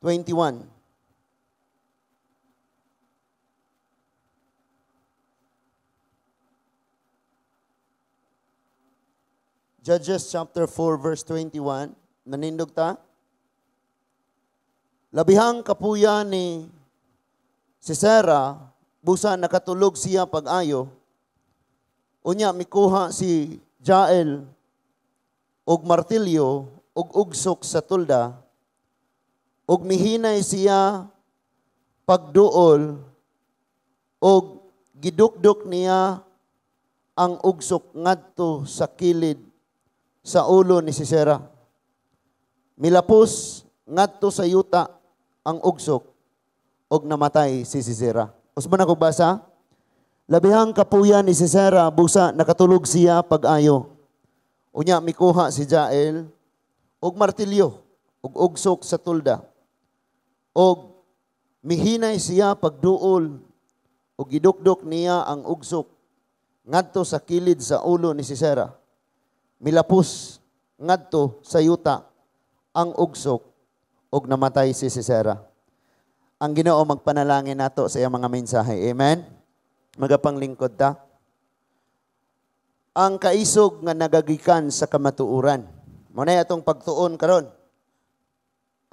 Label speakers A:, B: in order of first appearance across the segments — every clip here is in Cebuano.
A: 21. Judges chapter 4 verse 21. Nanindog ta? Labihang kapuya ni Sisera, busa nakatulog siya pag-ayo. Unya mikuha si Jael og martilyo og ugsok sa tulda, og mihinay siya pagduol og gidukduk niya ang ugsok ngadto sa kilid sa ulo ni Sisera. Milapos ngadto sa yuta ang ugsok og namatay si Sisera. Usman ako basa? Labihang kapuya ni Sisera, busa nakatulog siya pag-ayo. Unya mikuha si Jael og martilyo og ugsok sa tulda. Og mihinay siya pagduol og gidukdok niya ang ugsok ngadto sa kilid sa ulo ni Sisera. Milapos ngadto sa yuta ang ugsok og namatay si Sisera. Ang Ginoo magpanalangin nato sa iyang mga mensahe. Amen. Magapanglingkod ta. Ang kaisog nga nagagikan sa kamatuoran. Mao na atong pagtuon karon.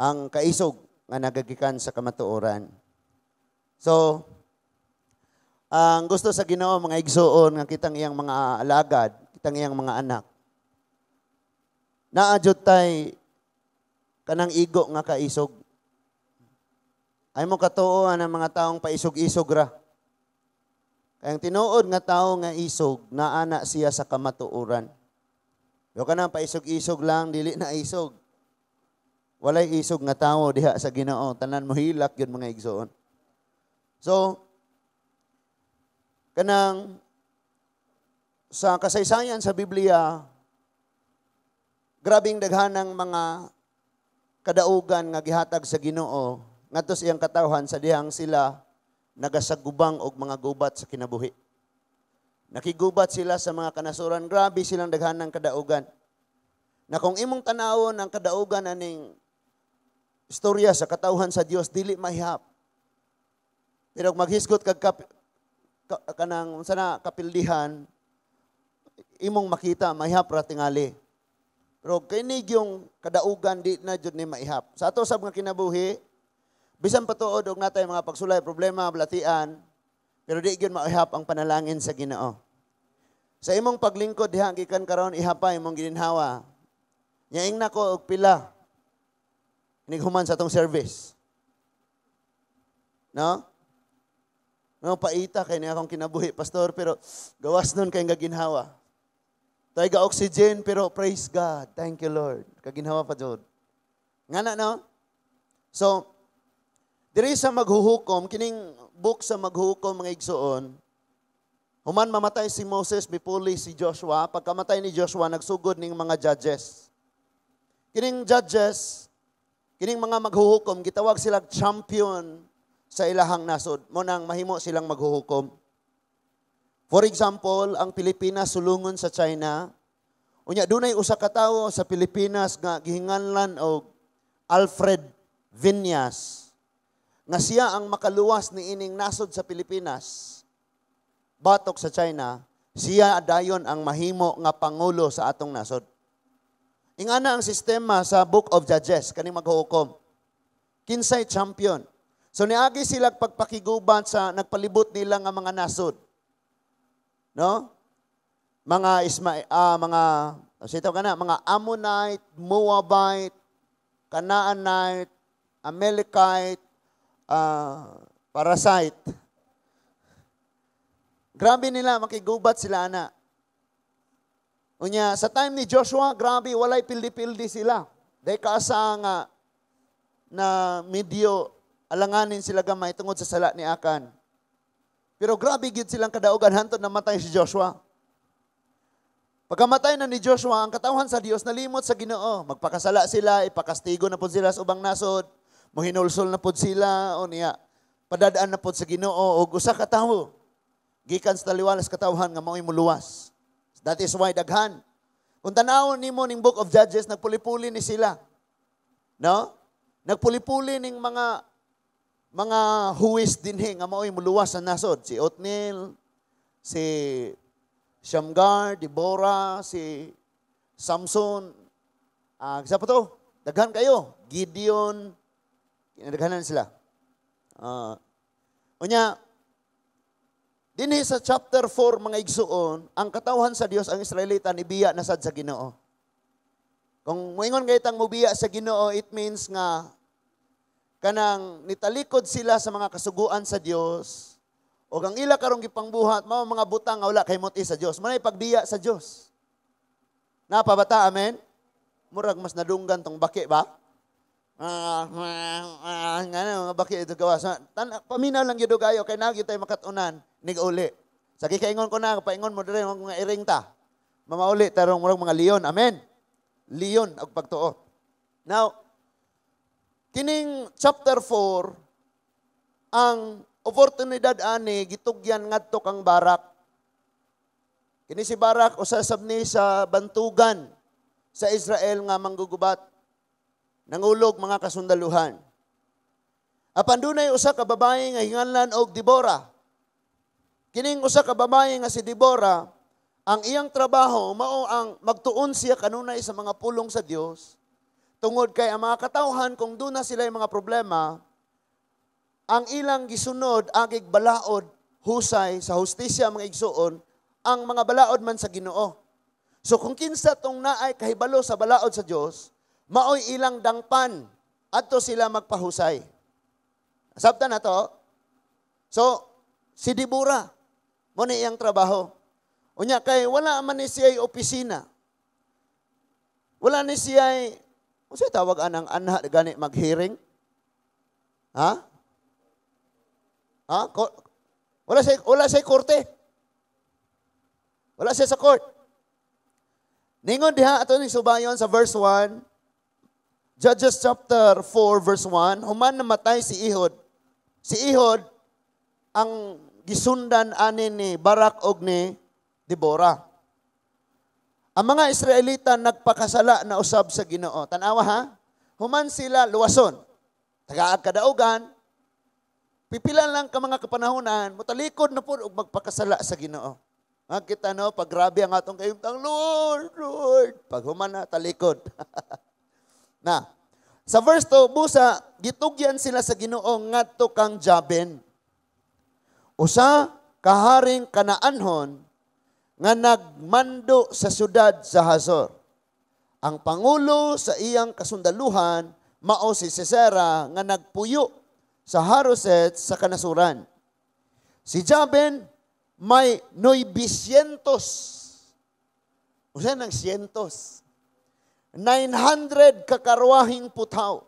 A: Ang kaisog nga nagagikan sa kamatuoran. So, ang gusto sa Ginoo mga igsuon nga kitang iyang mga alagad, kitang iyang mga anak. Naa jud tay kanang igo nga kaisog. Ay mo katuo ang mga taong paisog-isog ra. Kaya ang tinuod nga tao nga isog, naana siya sa kamatuoran. Yo kanang paisog-isog lang, dili na isog. Walay isog nga tao diha sa Ginoo, tanan mo hilak yun mga igsoon. So, kanang sa kasaysayan sa Biblia, grabing daghanang mga kadaugan nga gihatag sa Ginoo ngadto sa iyang katawhan sa dihang sila nagasagubang og mga gubat sa kinabuhi. Nakigubat sila sa mga kanasuran, grabe silang daghanang kadaugan. Na kung imong tanawon ang kadaugan aning istorya sa katawhan sa Dios, dili mahihap. Pero kung maghisgot kag kanang unsa na kapildihan, imong makita mahihap ra tingali. Pero kinig yung kadaugan di na jud ni maihap. Sa ato sab nga kinabuhi, bisan patuod og natay mga pagsulay, problema, balatian, pero di gyud maihap ang panalangin sa Ginoo. Sa imong paglingkod diha gikan karon ihapay imong gininhawa. Nyaing nako og pila inighuman sa atong service. No? No, paita kay niya akong kinabuhi, pastor, pero gawas nun kay nga ginhawa. Tay ga oxygen pero praise God. Thank you Lord. Kaginhawa pa jud. Nga na no? So, diri sa maghuhukom, kining book sa maghuhukom mga igsuon, human mamatay si Moses, mipuli si Joshua. Pagkamatay ni Joshua, nagsugod ning mga judges. Kining judges, kining mga maghuhukom, gitawag sila champion sa ilahang nasod. Mo nang mahimo silang maghuhukom. For example, ang Pilipinas sulungon sa China. Unya dunay usa ka tawo sa Pilipinas nga gihinganlan og Alfred Viñas, nga siya ang makaluwas ni ining nasod sa Pilipinas batok sa China. Siya dayon ang mahimo nga pangulo sa atong nasod. Ingana ang sistema sa Book of Judges kaning maghuhukom. Kinsay champion. So niagi sila pagpakigubat sa nagpalibot nila nga mga nasod. No? Mga mga sitaw kana, mga Ammonite, Moabite, Canaanite, Amalekite, Parasite. Grabe nila makigubat sila ana. Unya sa time ni Joshua, grabe walay pildi-pildi sila. Dahil kaasa nga na medyo alanganin sila gamay tungod sa sala ni Akan. Pero grabe gyud silang kadaugan hantod namatay si Joshua. Pagkamatay na ni Joshua, ang katawhan sa Dios nalimot sa Ginoo. Magpakasala sila, ipakastigo na pud sila sa ubang nasod, mohinulsol na pud sila, o niya, padadaan na pud sa Ginoo og usa ka tawo. Gikan sa taliwalas katawhan nga mao'y muluwas. That is why daghan. Kung tan-awon nimo ning Book of Judges, nagpuli-puli ni sila. No? Nagpuli-puli ning mga huwis dinhi nga mao'y muluwas sa nasod. Si Otniel, si Shamgar, Deborah, si Samson, isa pa to, daghan kayo, Gideon, kinadaghanan sila. Unya, dinhi sa chapter 4, mga igsuon, ang katawhan sa Dios, ang Israelita, nibiya na sad sa Ginoo. Kung moingon kay tang mobiya sa Ginoo, it means nga kanang nitalikod sila sa mga kasuguan sa Dios o ang ila karong gipangbuhat mao mga butang nga wala kay muti sa Dios. Mao pagbiya sa Dios. Napabata, amen? Murag mas nadunggan tong baki ba? Nga mga baki ito gawa. So, paminaw lang gyud kayo kay naa gyud tay makatunan nig-uli. Sa kaingon ko na, paingon mo dire mga iring ta. Mamauli tarong murag mga leon. Amen. Leon og pagtuo. Now, kining chapter 4, ang oportunidad ani gitugyan ngadto kang Barak. Kini si Barak usa sab ni sa bantugan sa Israel nga manggugubat. Nangulog mga kasundaluhan. Apan dunay usa ka babae nga hinganlan og Debora. Kining usa ka babae nga si Debora, ang iyang trabaho mao ang magtuon siya kanunay sa mga pulong sa Dios. Tungod kay ang mga katawhan, kung duna sila mga problema, ang ilang gisunod agig balaod, husay sa hustisya, mga igsuon, ang mga balaod man sa Ginoo. So kung kinsa tong naay kahibalo sa balaod sa Dios, maoy ilang dangpan adto sila magpahusay. Sabta na to? So si Debora mo ni iyang trabaho. Unya kay wala man ni siya opisina. Wala ni siya, unsa tawag anang anha gani mag-hearing? Ha? Ha? Wala siya korte. Wala siya sa court. Ningon diha, ato ni subayon sa verse 1, Judges chapter 4 verse 1, human namatay si Ehud. Si Ehud ang gisundan ani ni Barak og ni Deborah. Ang mga Israelita nagpakasala na usab sa Ginoo. Tanawa ha? Human sila luwason. Tagaag kadaugan, pipila lang ka mga kapanahonan, mutalikod na po og magpakasala sa Ginoo. Makita no, pag grabe ang atong kayumtang, "Lord, Lord," pag human na, talikod. Na, sa verse 2, busa, gitugyan sila sa Ginoo ngadto kang Jabin, usa kaharing Kanaanhon nga nagmando sa syudad sa Hazor. Ang pangulo sa iyang kasundaluhan mao si Sisera nga nagpuyo sa Haroset sa kanasuran. Si Jabin may 900. Usa ng sientos? 900 kakarwahing putaw.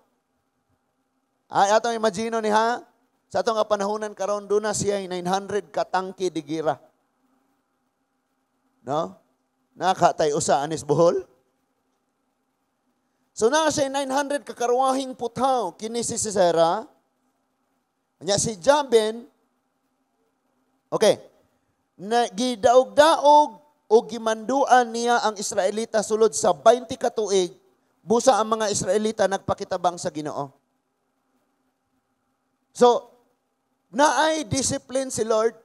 A: Ay, atong imagine ni ha, sa atong panahonan karon duna siya 900 ka tangke de gera. No? Nakatay usa anis Bohol. So naa siya 900 kakarwahing putaw kini si Sisera. Nya si Jabin, okay, na gidaog-daog o gimanduan niya ang Israelita sulod sa 20 ka tuig, busa ang mga Israelita nagpakitabang sa Ginoo. So, naay discipline si Lord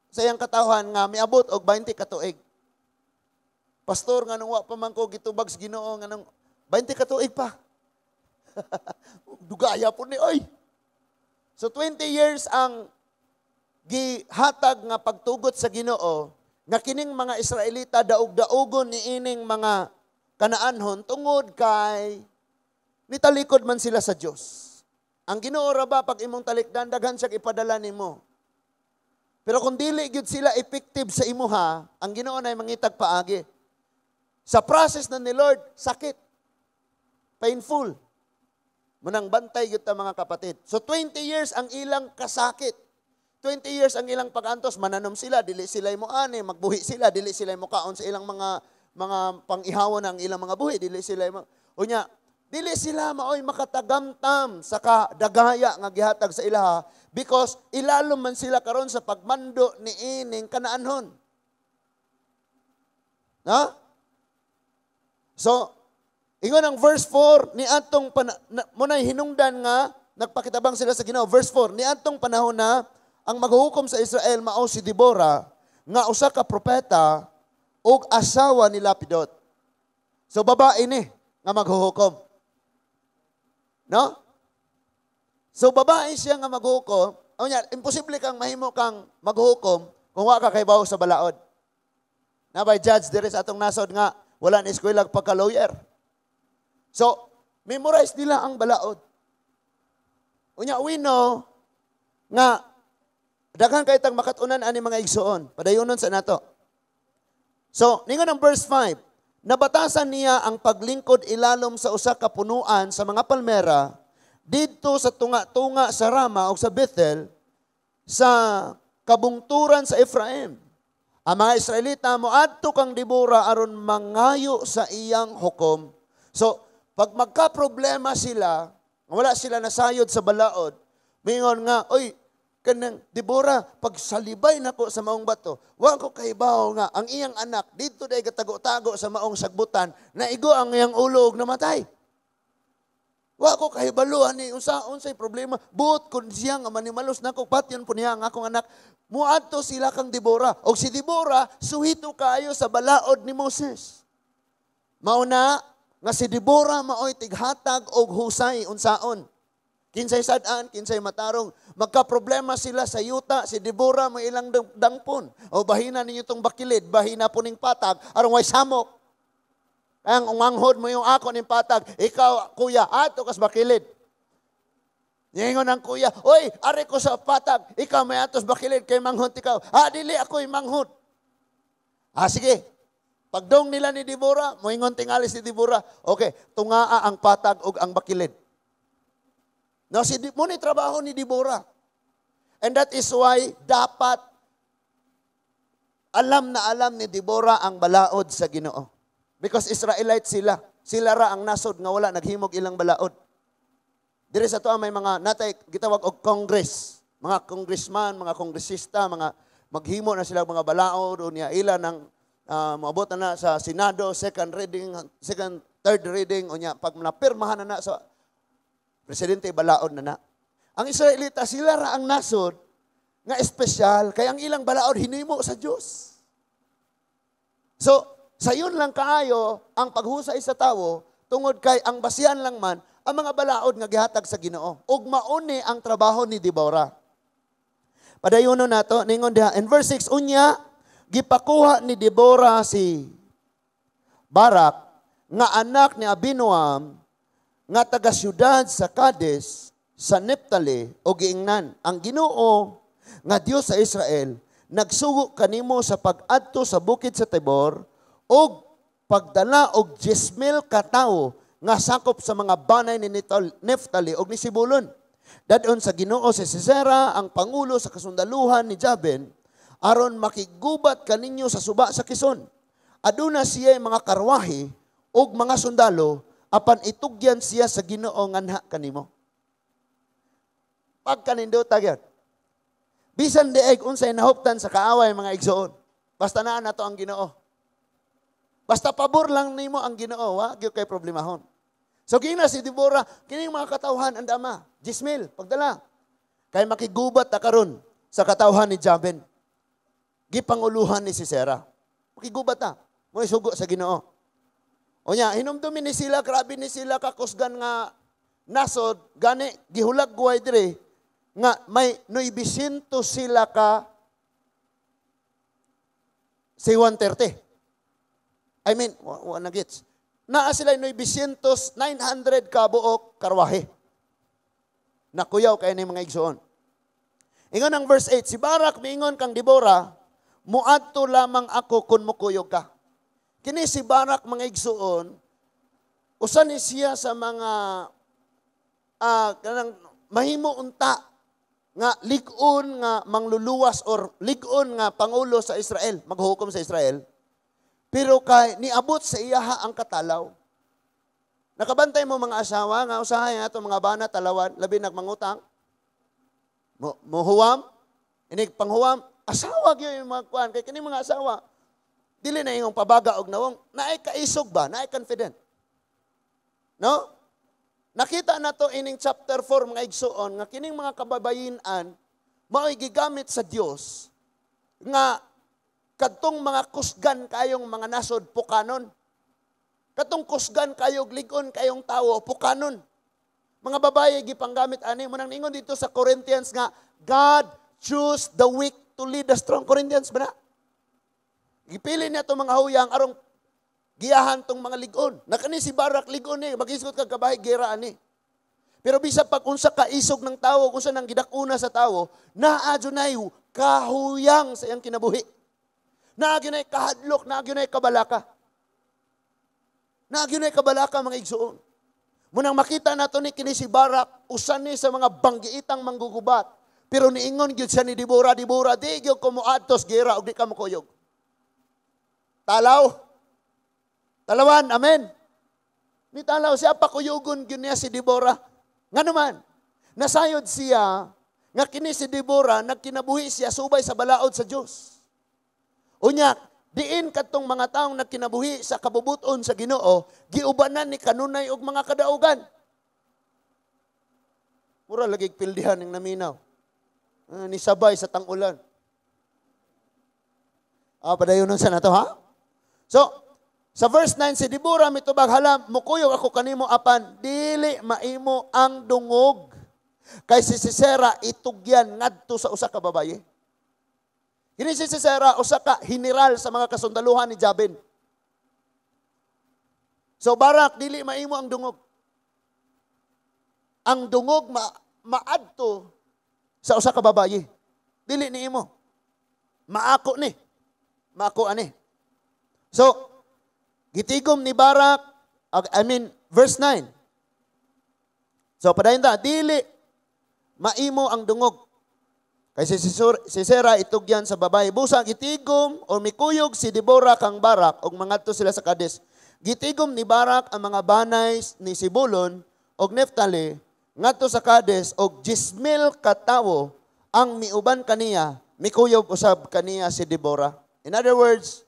A: sa iyang katawhan nga miabot og 20 ka tuig. "Pastor, nganong wa pa man ko gitubag sa Ginoo, nganong 20 ka tuig pa?" Dugaya po ni oy. So 20 years ang gihatag nga pagtugot sa Ginoo nga kining mga Israelita daog-daogon ni ining mga Kanaanhon tungod kay nitalikod man sila sa Dios. Ang Ginoo ra ba, pag imong talikdan, daghan siya ipadala nimo. Pero kung dili gyud sila effective sa imuha, ang Ginoo na mangitag paagi. Sa process na ni Lord, sakit. Painful. Munang bantay gyud ta, mga kapatid. So 20 years ang ilang kasakit. 20 years ang ilang pag-antos, mananom sila, dili sila mo ani, magbuhi sila, dili sila mo kaon sa ilang mga pang-ihawan ang ilang mga buhi, dili sila mo. Unya, dili sila maoy makatagamtam sa kadagaya nga gihatag sa ilaha because ilalom man sila karon sa pagmando ni ining Kanaanhon. Na? So, Ingon ang verse 4, ni atong munay hinungdan nga nagpakitabang sila sa Ginoo. Verse 4, ni atong panahon na ang maghuhukom sa Israel mao si Debora nga usa ka propeta ug asawa ni Lapidot. So babae ni nga maghuhukom. No? So babae siya nga maghuhukom. Unya, imposible kang mahimo kang maghuhukom kung wa ka kahibaw sa balaod. Nabay judge diri sa atong nasod nga wala ni eskwela pagka-lawyer. So, memorize nila ang balaod. Unya, we know nga daghan kay tang makatunan ani, mga igsoon. Padayonon sa nato. So, ningon ang verse 5, nabatasan niya ang paglingkod ilalom sa usa ka punuan sa mga palmera didto sa tunga-tunga sa Rama o sa Bethel sa kabungturan sa Ephraim. Ang mga Israelita moadto kang Debora aron mangayo sa iyang hukom. So, pag magka-problema sila, wala sila nasayod sa balaod, mingon nga, "Oy, kanang Debora, pag salibay nako sa maong bato, wa ko kahibaw nga ang iyang anak dito day gatago-tago sa maong sagbutan, naigo ang iyang ulo ug namatay. Wa ko kahibalo ani unsa unsay problema. Buot kun siya nga manimalos nako, patyon po niya ang akong anak." Muadto sila kang Debora. Og si Debora suhito kaayo sa balaod ni Moses. Mauna nga si Debora maoy tighatag og husay unsaon. Kinsay sad-an, kinsay matarong. Magka-problema sila sa yuta, si Debora may ilang dangpon. O bahina ninyo tong bakilid, bahina po ning patag, aron way samok. Ang umanghod mo yung ako ning patag, ikaw, kuya, ato kas bakilid. Ningon ang kuya, "Oy, ari ko sa patag, ikaw may atos bakilid, kay manghod ikaw." "Ah, dili ako'y manghod." Ah, sige. Pagdong nila ni Deborah, moingon tingali si Deborah, "Okay, tungaa ang patag ug ang bakilid." No, si mo ni trabaho ni Deborah. And that is why dapat alam na alam ni Deborah ang balaod sa Ginoo. Because Israelite sila. Sila ra ang nasod nga wala naghimog ilang balaod. Diri sa atoa may mga natay gitawag og Congress, mga congressman, mga kongresista, mga maghimo na sila mga balaod unya ila nang moabot na na sa Senado, second reading, second, third reading, unya pag napirmahan na na sa presidente, balaod na na. Ang Israelita, sila ra ang nasod nga espesyal kay ang ilang balaod hinimo sa Dios. So, sayon lang kaayo ang paghusay sa tawo tungod kay ang basihan lang man ang mga balaod nga gihatag sa Ginoo. Ug mauni ang trabaho ni Deborah. Padayono nato ningon diha in verse 6, unya gipakuha ni Deborah si Barak nga anak ni Abinoam nga taga siyudad sa Kades sa Neptali o giingnan, "Ang Ginoo nga Dios sa Israel nagsugo kanimo sa pag-adto sa bukid sa Tabor og pagdala og 10,000 ka tawo nga sakop sa mga banay ni Neftali og ni Sibulon. Dadon sa Ginoo si Sisera, ang pangulo sa kasundaluhan ni Jabin, aron makigubat kaninyo sa suba sa Kison. Aduna siya mga karwahe ug mga sundalo, apan itugyan siya sa Ginoo nganha kanimo." Pagkanindota gyud. Bisan dieg unsay nahuptan sa kaaway, mga igsoon, basta naa nato ang Ginoo. Basta pabor lang nimo ang Ginoo, wa gyud kay problemahon. So gina si Deborah, kining mga katawhan ang dama, 10,000 pagdala. Kay makigubat ta karon sa katawhan ni Jabin. Gipanguluhan ni Sisera. Makigubat ta. Mo sugo sa Ginoo. Unya, hinumdumi ni sila, grabe ni sila kakusgan nga nasod, gani gihulagway dire nga may 900 sila ka C-130. I mean, wa na gets. Naa sila 900, 900 ka buok karwahe. Nakuyaw kay ni mga igsoon. Ingon ang verse 8, si Barak miingon kang Deborah, "Muadto lamang ako kung mukuyog ka." Kini si Barak, mga igsoon, usa ni siya sa mga kanang mahimo unta nga lig-on nga mangluluwas or lig-on nga pangulo sa Israel, maghukom sa Israel. Pero kay niabot sa iyaha ang katalaw. Nakabantay mo, mga asawa, nga usahay nga mga bana talawan, labi nagmangutang. Mo mohuwam, inig panghuwam, asawa gyud yung mga kuan kay kini mga asawa. Dili na ingong pabaga og nawong, naay kaisog ba, naay confident. No? Nakita na to ining chapter 4, mga igsuon, nga kining mga kababayinan mao'y gigamit sa Dios nga kadtong mga kusgan kayong mga nasod, pukanon. Katong kusgan kayo, lig-on kayong tawo, pukanon. Mga babae gipanggamit ani mo nang ningon dito sa Corinthians nga God choose the weak to lead the strong. Corinthians ba na? Gipili niya itong mga huyang arong giyahan tong mga ligon. Nakani si Barak, ligon ni, magisgot kag kabahi gera ani. Pero bisa pag unsa ka isog ng tawo, unsa nang gidakuna sa tawo, naa junay kahuyang sa iyang kinabuhi. Naa gyud kahadlok, naa gyud kabalaka. Naa gyud kabalaka, mga igsuon. Munang makita nato ni kini si Barak, usan ni sa mga banggiitang manggugubat. Pero niingon gyud siya ni Debora, "Debora, di gyud ko moadtos gera og di ka mokuyog." Talaw. Talawan, amen. Ni talaw siya, pakuyugon gyud niya si Debora. Nga naman, nasayod siya nga kini si Deborah nagkinabuhi siya subay sa balaod sa Dios. Unya, diin kadtong mga taong nagkinabuhi sa kabubuton sa Ginoo, giubanan ni kanunay og mga kadaugan. Mura lagi pildihan ng naminaw. Ni sabay sa tang-ulan. Padayon nun sa nato, ha? So, sa verse 9, si Deborah mitubag, "Hala, mukuyog ako kanimo apan dili maimo ang dungog. Kay si Sisera itugyan ngadto sa usa ka babaye." Kini si Sisera, usa ka general sa mga kasundaluhan ni Jabin. So Barak, dili maimo ang dungog. Ang dungog maadto sa usa ka babaye. Dili ni imo. Maako ni. Maako ani. So, gitigom ni Barak, I mean, verse 9. So, padayon ta, dili maimo ang dungog. Kay si Sisera itugyan sa babae. Busa, gitigom o mikuyog si Deborah kang Barak og mangadto sila sa Kades. Gitigom ni Barak ang mga banay ni Zebulun og Neftali ngadto sa Kades og 10,000 ka tawo ang miuban kaniya, mikuyog usab kaniya si Deborah. In other words,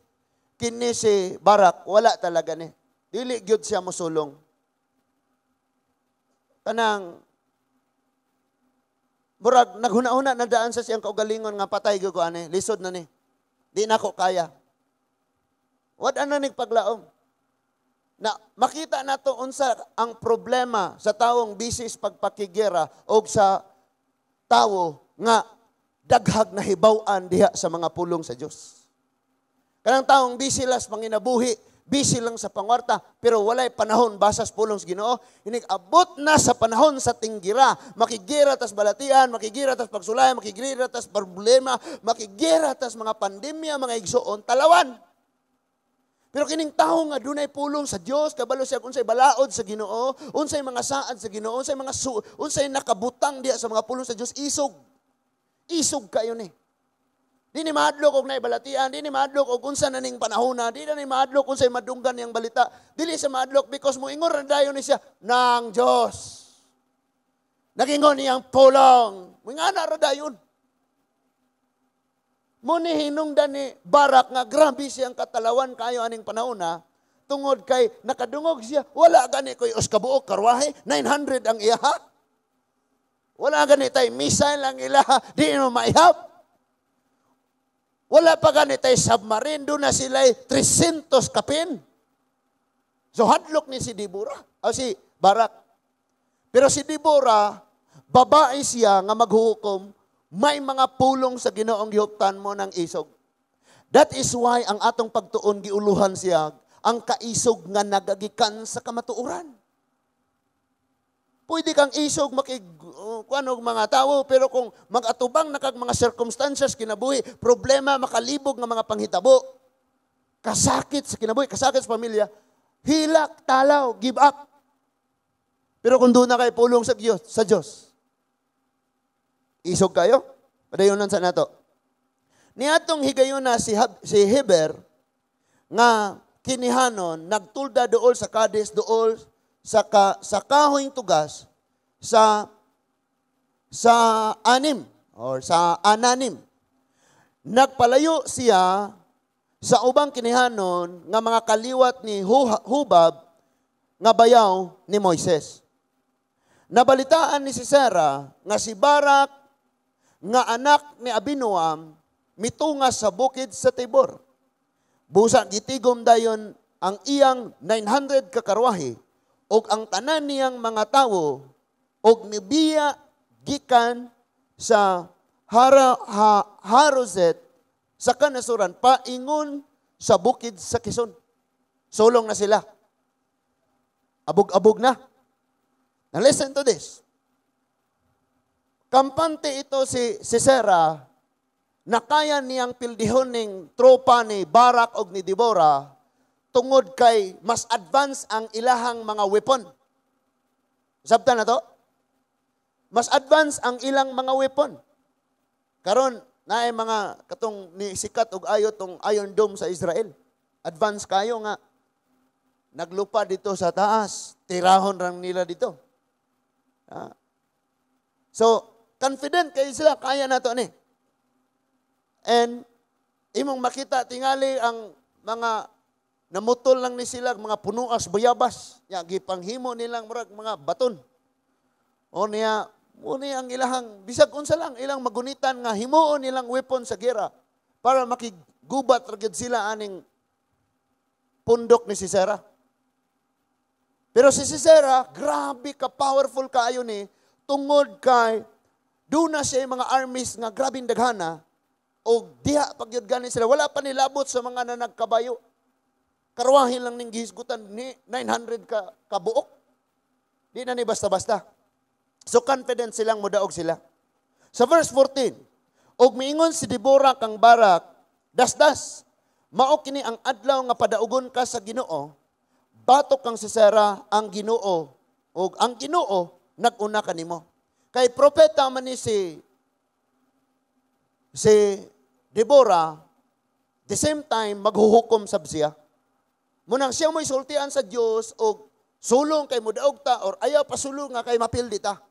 A: kini si Barak wala talaga ni. Dili gyud siya mosulong. Kanang murag naghuna-huna na daan sa siyang kaugalingon nga patay gyud ko ani, lisod na ni. Di na ko kaya. Wala na nig paglaom. Na makita nato unsa ang problema sa tawong busy sa pagpakigera og sa tawo nga daghag na hibaw-an diha sa mga pulong sa Dios. Kanang taong busy las panginabuhi, busy lang sa pangwarta, pero walay panahon basas pulong sa Ginoo. Inig abot na sa panahon sa tinggira, makigira tas balatian, makigira tas pagsulay, makigira tas problema, makigira tas mga pandemya, mga igsuon, talawan. Pero kining tawo nga dunay pulong sa Dios, kabalo siya kung unsay balaod sa Ginoo, unsay mga saad sa Ginoo, unsay nakabutang diha sa mga pulong sa Dios, isog. Isog kayo ni. Di ni mahadlok og naibalatian, di ni mahadlok og unsa na ning panahona, di na ni mahadlok unsay madunggan niyang balita. Dili siya mahadlok because moingon ra dayon ni siya ng Dios. Nagingon niyang pulong. Moingana ra dayon. Mo ni hinungdan ni Barak nga grabe siyang katalawan kayo aning panahona tungod kay nakadungog siya, wala gani koy us kabuok karwahe, 900 ang iyaha. Wala gani tay missile ang ilaha, di mo maihap. Wala pa gani tay submarine, doon na sila 300 kapin. So hadlok ni si Deborah, o si Barak. Pero si Deborah, babae siya nga maghuhukom, may mga pulong sa Ginoong gihuptan mo ng isog. That is why ang atong pagtuon giuluhan siya, ang kaisog nga nagagikan sa kamatuoran. Pwede kang isog makig kuan og mga tawo, pero kung mag-atubang na kag mga circumstances kinabuhi, problema, makalibog nga mga panghitabo, kasakit sa kinabuhi, kasakit sa pamilya, hilak, talaw, give up. Pero kung doon na kay pulong sa Dios, isog kayo. Padayonan sa nato. Niadtong higayuna si Heber nga kinihanon nagtulda dool sa Kades, dool sa kahoy tugas sa anim or sa ananim. Nagpalayo siya sa ubang kinihanon nga mga kaliwat ni Hubab. nga bayaw ni Moises. Nabalitaan ni Sisera nga si Barak nga anak ni Abinoam mitunga sa bukid sa Tabor. Busa gitigom dayon ang iyang 900 ka karwahe ug ang tanan niyang mga tawo ug mibiya gikan sa Harozet sa kanasuran paingon sa bukid sa Kison. Sulong na sila. Abog-abog na. Now listen to this. Kampante ito si Sisera na kaya niyang pildihon ning tropa ni Barak og ni Deborah tungod kay mas advance ang ilahang mga weapon. Sabta na to? Mas advance ang ilang mga weapon. Karon naay mga katong ni sikat og ayo tong Iron Dome sa Israel. Advance kayo nga naglupa dito sa taas, tirahon rang nila dito. So, confident kayo sila, kaya na to ni. And imong makita tingali ang mga namutol lang ni sila mga punuas bayabas. Ya gipanghimo nilang murag mga baton. O niya, mo ni ang ilahang bisag unsa lang ilang magunitan nga himuon nilang weapon sa gera para makigubat ra gyud sila aning pundok ni Sisera. Pero si Sisera, grabe ka powerful kaayo ni tungod kay duna siya mga armies nga grabing daghana o diha pag yun gani sila. Wala pa nilabot sa mga nanagkabayo. Karwahin lang ning gihisgutan ni 900 ka kabuok. Di na ni basta-basta. So confident silang mudaog sila. Sa verse 14, og miingon si Deborah kang Barak, "Dasdas, mao kini ang adlaw nga padaugon ka sa Ginoo, batok kang Sisera ang Ginoo, ug ang Ginoo nag-una kanimo." Kay propeta man ni si Deborah, the same time maghuhukom sab siya. Munang siya mo'y sultian sa Dios og sulong kay mudaog ta or ayaw pasulong nga kay mapildi ta.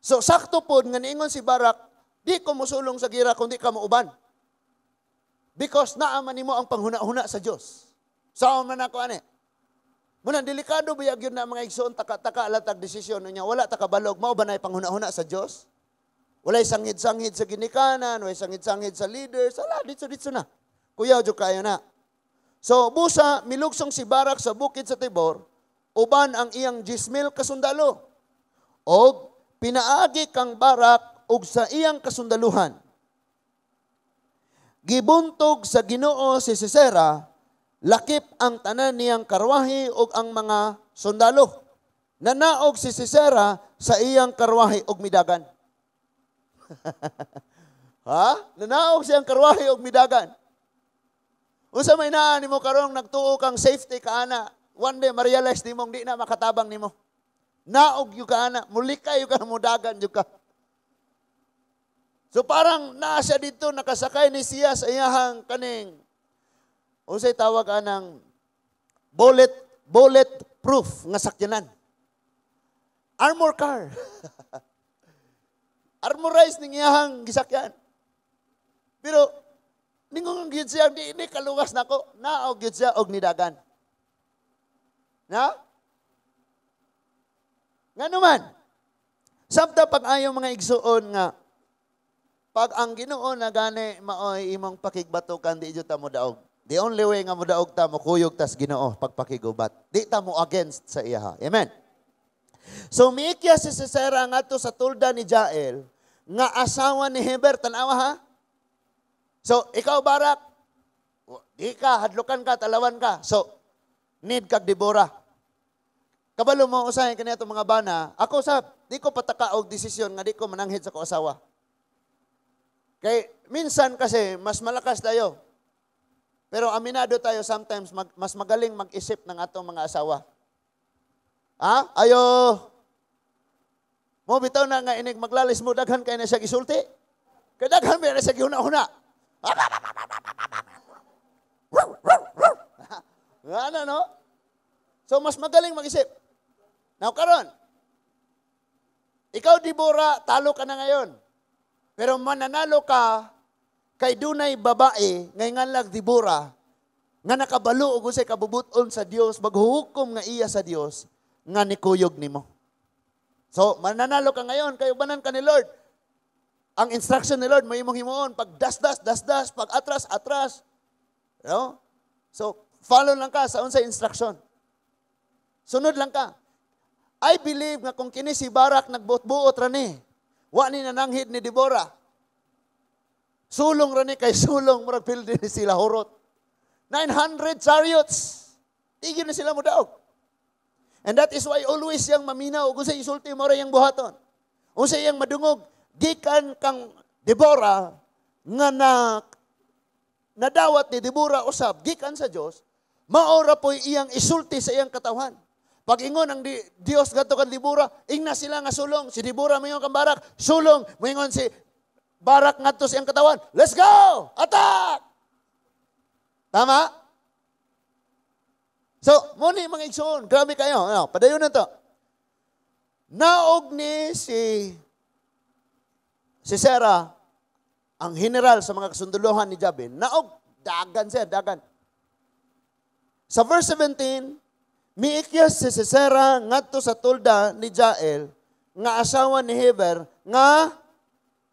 A: So sakto pod nga niingon si Barak, "Di ko mosulong sa gira kung di ka muuban." Because naa man nimo ang panghuna-huna sa Dios. Sao man ako ani? Muna delikado ba gyud na, mga igsoon, taka-taka latag desisyon niya, wala ta kabalog mao ba nay panghuna-huna sa Dios? Walay sangid-sangid sa ginikanan, walay sangid-sangid sa leaders, ala ditso-ditso na. Kuyaw jud kayo na. So busa milugsong si Barak sa bukid sa Tabor uban ang iyang 10,000 kasundalo. Og pinaagi kang Barak og sa iyang kasundaluhan. Gibuntog sa Ginoo si Sisera, lakip ang tanan niyang karwahe ug ang mga sundalo. Nanaog si Sisera sa iyang karwahe ug midagan. Ha? Nanaog siyang karwahe ug midagan. Unsa may naa nimo karong nagtuo kang safety ka ana, one day ma-realize nimong di na makatabang nimo. Naog yu ka ana, mulikay yu ka, mudagan yu ka. So parang naa siya dito, nakasakay ni siya sa iyahang kaning unsay tawag anang bullet proof nga sakyanan. Armor car. Armorized ning iyahang gisakyan. Pero ningon gyud siya, "Di ini kaluwas nako." Naog gyud siya og nidagan. Na? Ngano man? Sabta pag ayaw, mga igsuon, nga pag ang Ginoo na gani maoy imong pakigbatukan, di jud ta mo daog. The only way nga modaog ta, mokuyog tas Ginoo pagpakigubat. Di ta mo against sa iya. Amen. So miikya si Sisera ngadto sa tulda ni Jael nga asawa ni Heber, tanawa ha. So ikaw, Barak, di ka hadlukan ka, talawan ka. So need kag Deborah. Kabalo mo usahay kaniya mga bana, ako sab di ko pataka og desisyon nga di ko mananghid sa ko asawa. Kay minsan kasi mas malakas tayo. Pero aminado tayo, sometimes mas magaling mag-isip ng atong mga asawa. Ha? Ayo. Mo bitaw na nga inig maglalis mo, daghan kay na siya gisulti. Kay daghan ba na siya gihuna-huna. Ano no? So mas magaling mag-isip. Now karon, ikaw, Deborah, talo ka na ngayon. Pero mananalo ka kay dunay babae ngay nganlag Deborah Nga nakabalo og unsay kabubuton sa Dios, maghuhukom nga iya sa Dios nga nikuyog nimo. So, mananalo ka ngayon kay ubanan ka ni Lord. Ang instruction ni Lord, may imong himuon pag dasdas, dasdas, pag atras, atras. No? So, follow lang ka sa unsay instruction. Sunod lang ka. I believe nga kung kini si Barak nagbuot-buot ra ni, wa ni nananghid ni Deborah. Sulong ra ni kay sulong, murag pildi ni sila hurot. 900 chariots. Tigil na sila mo daog. And that is why always siyang maminaw kung sa isulti mo ra iyang buhaton. Unsa iyang madungog gikan kang Deborah nga na nadawat ni Deborah usab gikan sa Dios, maora po'y iyang isulti sa iyang katawhan. Pag ingon ang Dios ngadto kang Deborah, ingna sila nga sulong. Si Deborah moingon kang Barak, sulong. Moingon si Barak ngadto sa iyang katawan, "Let's go! Attack!" Tama? So, mo ni mga igsoon, grabe kayo. Ano, padayon na to. Naog ni si Sisera, ang general sa mga kasundalohan ni Jabin, naog, dagan siya, dagan. Sa verse 17, miikyas si Sisera ngadto sa tolda ni Jael, nga asawa ni Heber, nga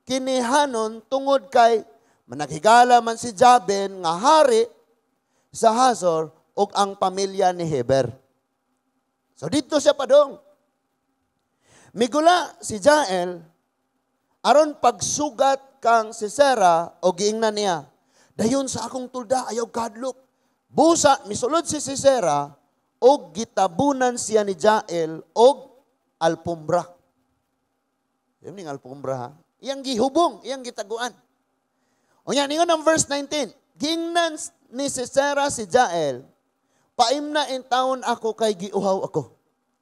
A: kinihanon tungod kay managhigala man si Jabin nga hari sa Hazor ug ang pamilya ni Heber. So dito siya padong. Migula si Jael aron pagsugat kang Sisera o giingnan niya, "Dayon sa akong tulda, ayaw kadlok." Busa misulod si Sisera og gitabunan siya ni Jael og alpumbra. Yun ning alpumbra ha. Iyang gihubong, iyang gitaguan. Unya ningon ang verse 19, giingnan ni Sisera si Jael, "Paimna in taon ako kay giuhaw ako."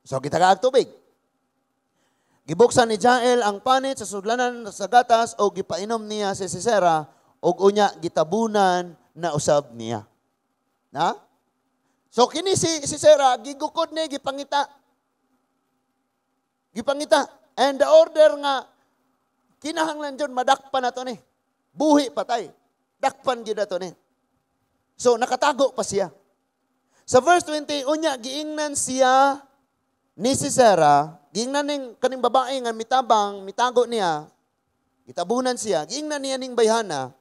A: So gitagaag tubig. Gibuksan ni Jael ang panit sa sudlanan sa gatas o gipainom niya si Sisera og unya gitabunan na usab niya. Na? So kini si Sisera gigukod ni gipangita. Gipangita. And the order nga kinahanglan jud madakpan na to ni. Buhi patay. Dakpan gyud na to ni. So nakatago pa siya. Sa verse 20, unya giingnan siya ni Sisera, giingnan ning kaning babae nga mitabang, mitago niya, gitabunan siya, giingnan niya ning bayhana,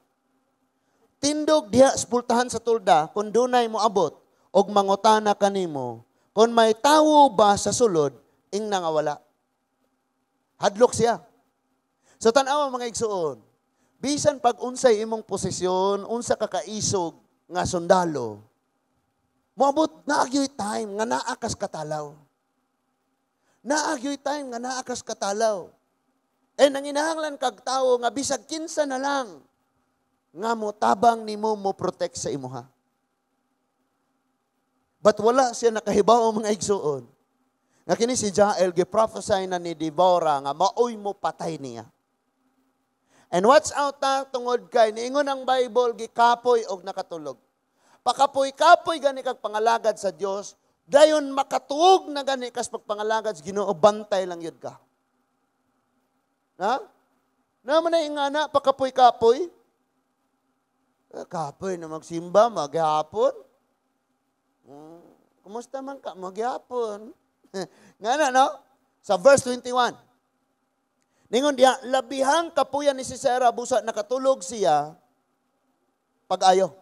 A: "Tindog diha sa pultahan sa tulda kung dunay moabot og mangutana kanimo kung may tawo ba sa sulod, ingna nga wala." Hadlok siya. So tan-awa mga igsuon, bisan pag unsay imong posisyon, unsa ka kaisog nga sundalo, moabot naagyoy time nga naa kas katalaw. Naagyoy time nga naa kas katalaw. Eh nanginahanglan kag tawo nga bisag kinsa na lang nga mo tabang nimo, mo protect sa imuha. But wala siya nakahibaw mga igsuon nga kini si Jael gi-prophesy na ni Deborah nga maoy mo patay niya. And watch out ta tungod kay niingon ang Bible gikapoy og nakatulog. Pakapoy-kapoy gani kag pangalagad sa Dios, dayon makatuog na gani kas pagpangalagad sa Ginoo, bantay lang yun ka. Na? Naman na ingana, pakapoy-kapoy. Eh, kapoy na magsimba, maghapon. Kumusta man ka? Maghapon. Nga na, no? Sa verse 21. Ningon diya, labihang kapuyan ni Sisera, busa nakatulog siya, pag-ayo.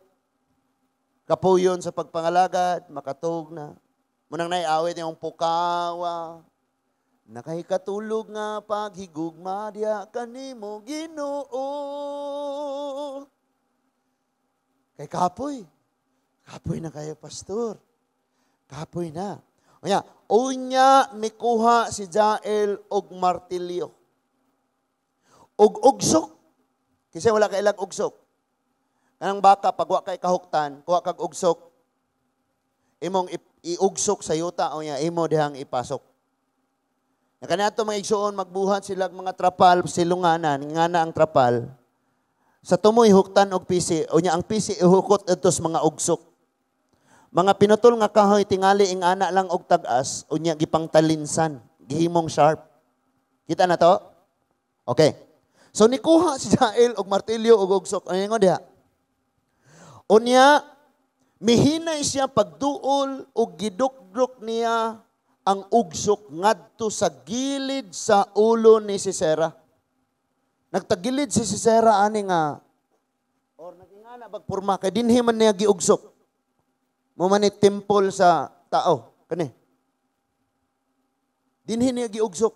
A: Kapuyon sa pagpangalagad, makatug na. Munang naiawit niyong pukawa. Nakahikatulog nga paghigugma diya kanimo Ginoo. Kay kapoy. Kapoy na kayo, pastor. Kapoy na. Unya, unya mikuha si Jael og martilyo. Og ugsok. Kasi wala ka ilag ugsok. Kanang baka, pag wa kay kahuktan, kuha kag ugsok, imong iugsok sa yuta, o niya, imo dihang ipasok. Na kaniadto mga igsuon, magbuhat sila mga trapal, silunganan, nga na ang trapal. Sa tumoy huktan og pisi, o niya ang pisi ihukot ito sa mga ugsok. Mga pinutol nga kahoy, tingali ing ana lang og tag-as, o niya gipangtalinsan, gihimong sharp. Kita na to? Okay. So nikuha si Jael og martilyo og ugsok. Ano nga diha? Unya, Mihinay siya pagduol ug gidukdok niya ang ugsok ngadto sa gilid sa ulo ni Sisera. Nagtagilid si Sisera ani nga or nagingana bag porma kay dinhi man niya giugsok. Mo man ni temple sa tao kani. Dinhi niya giugsok.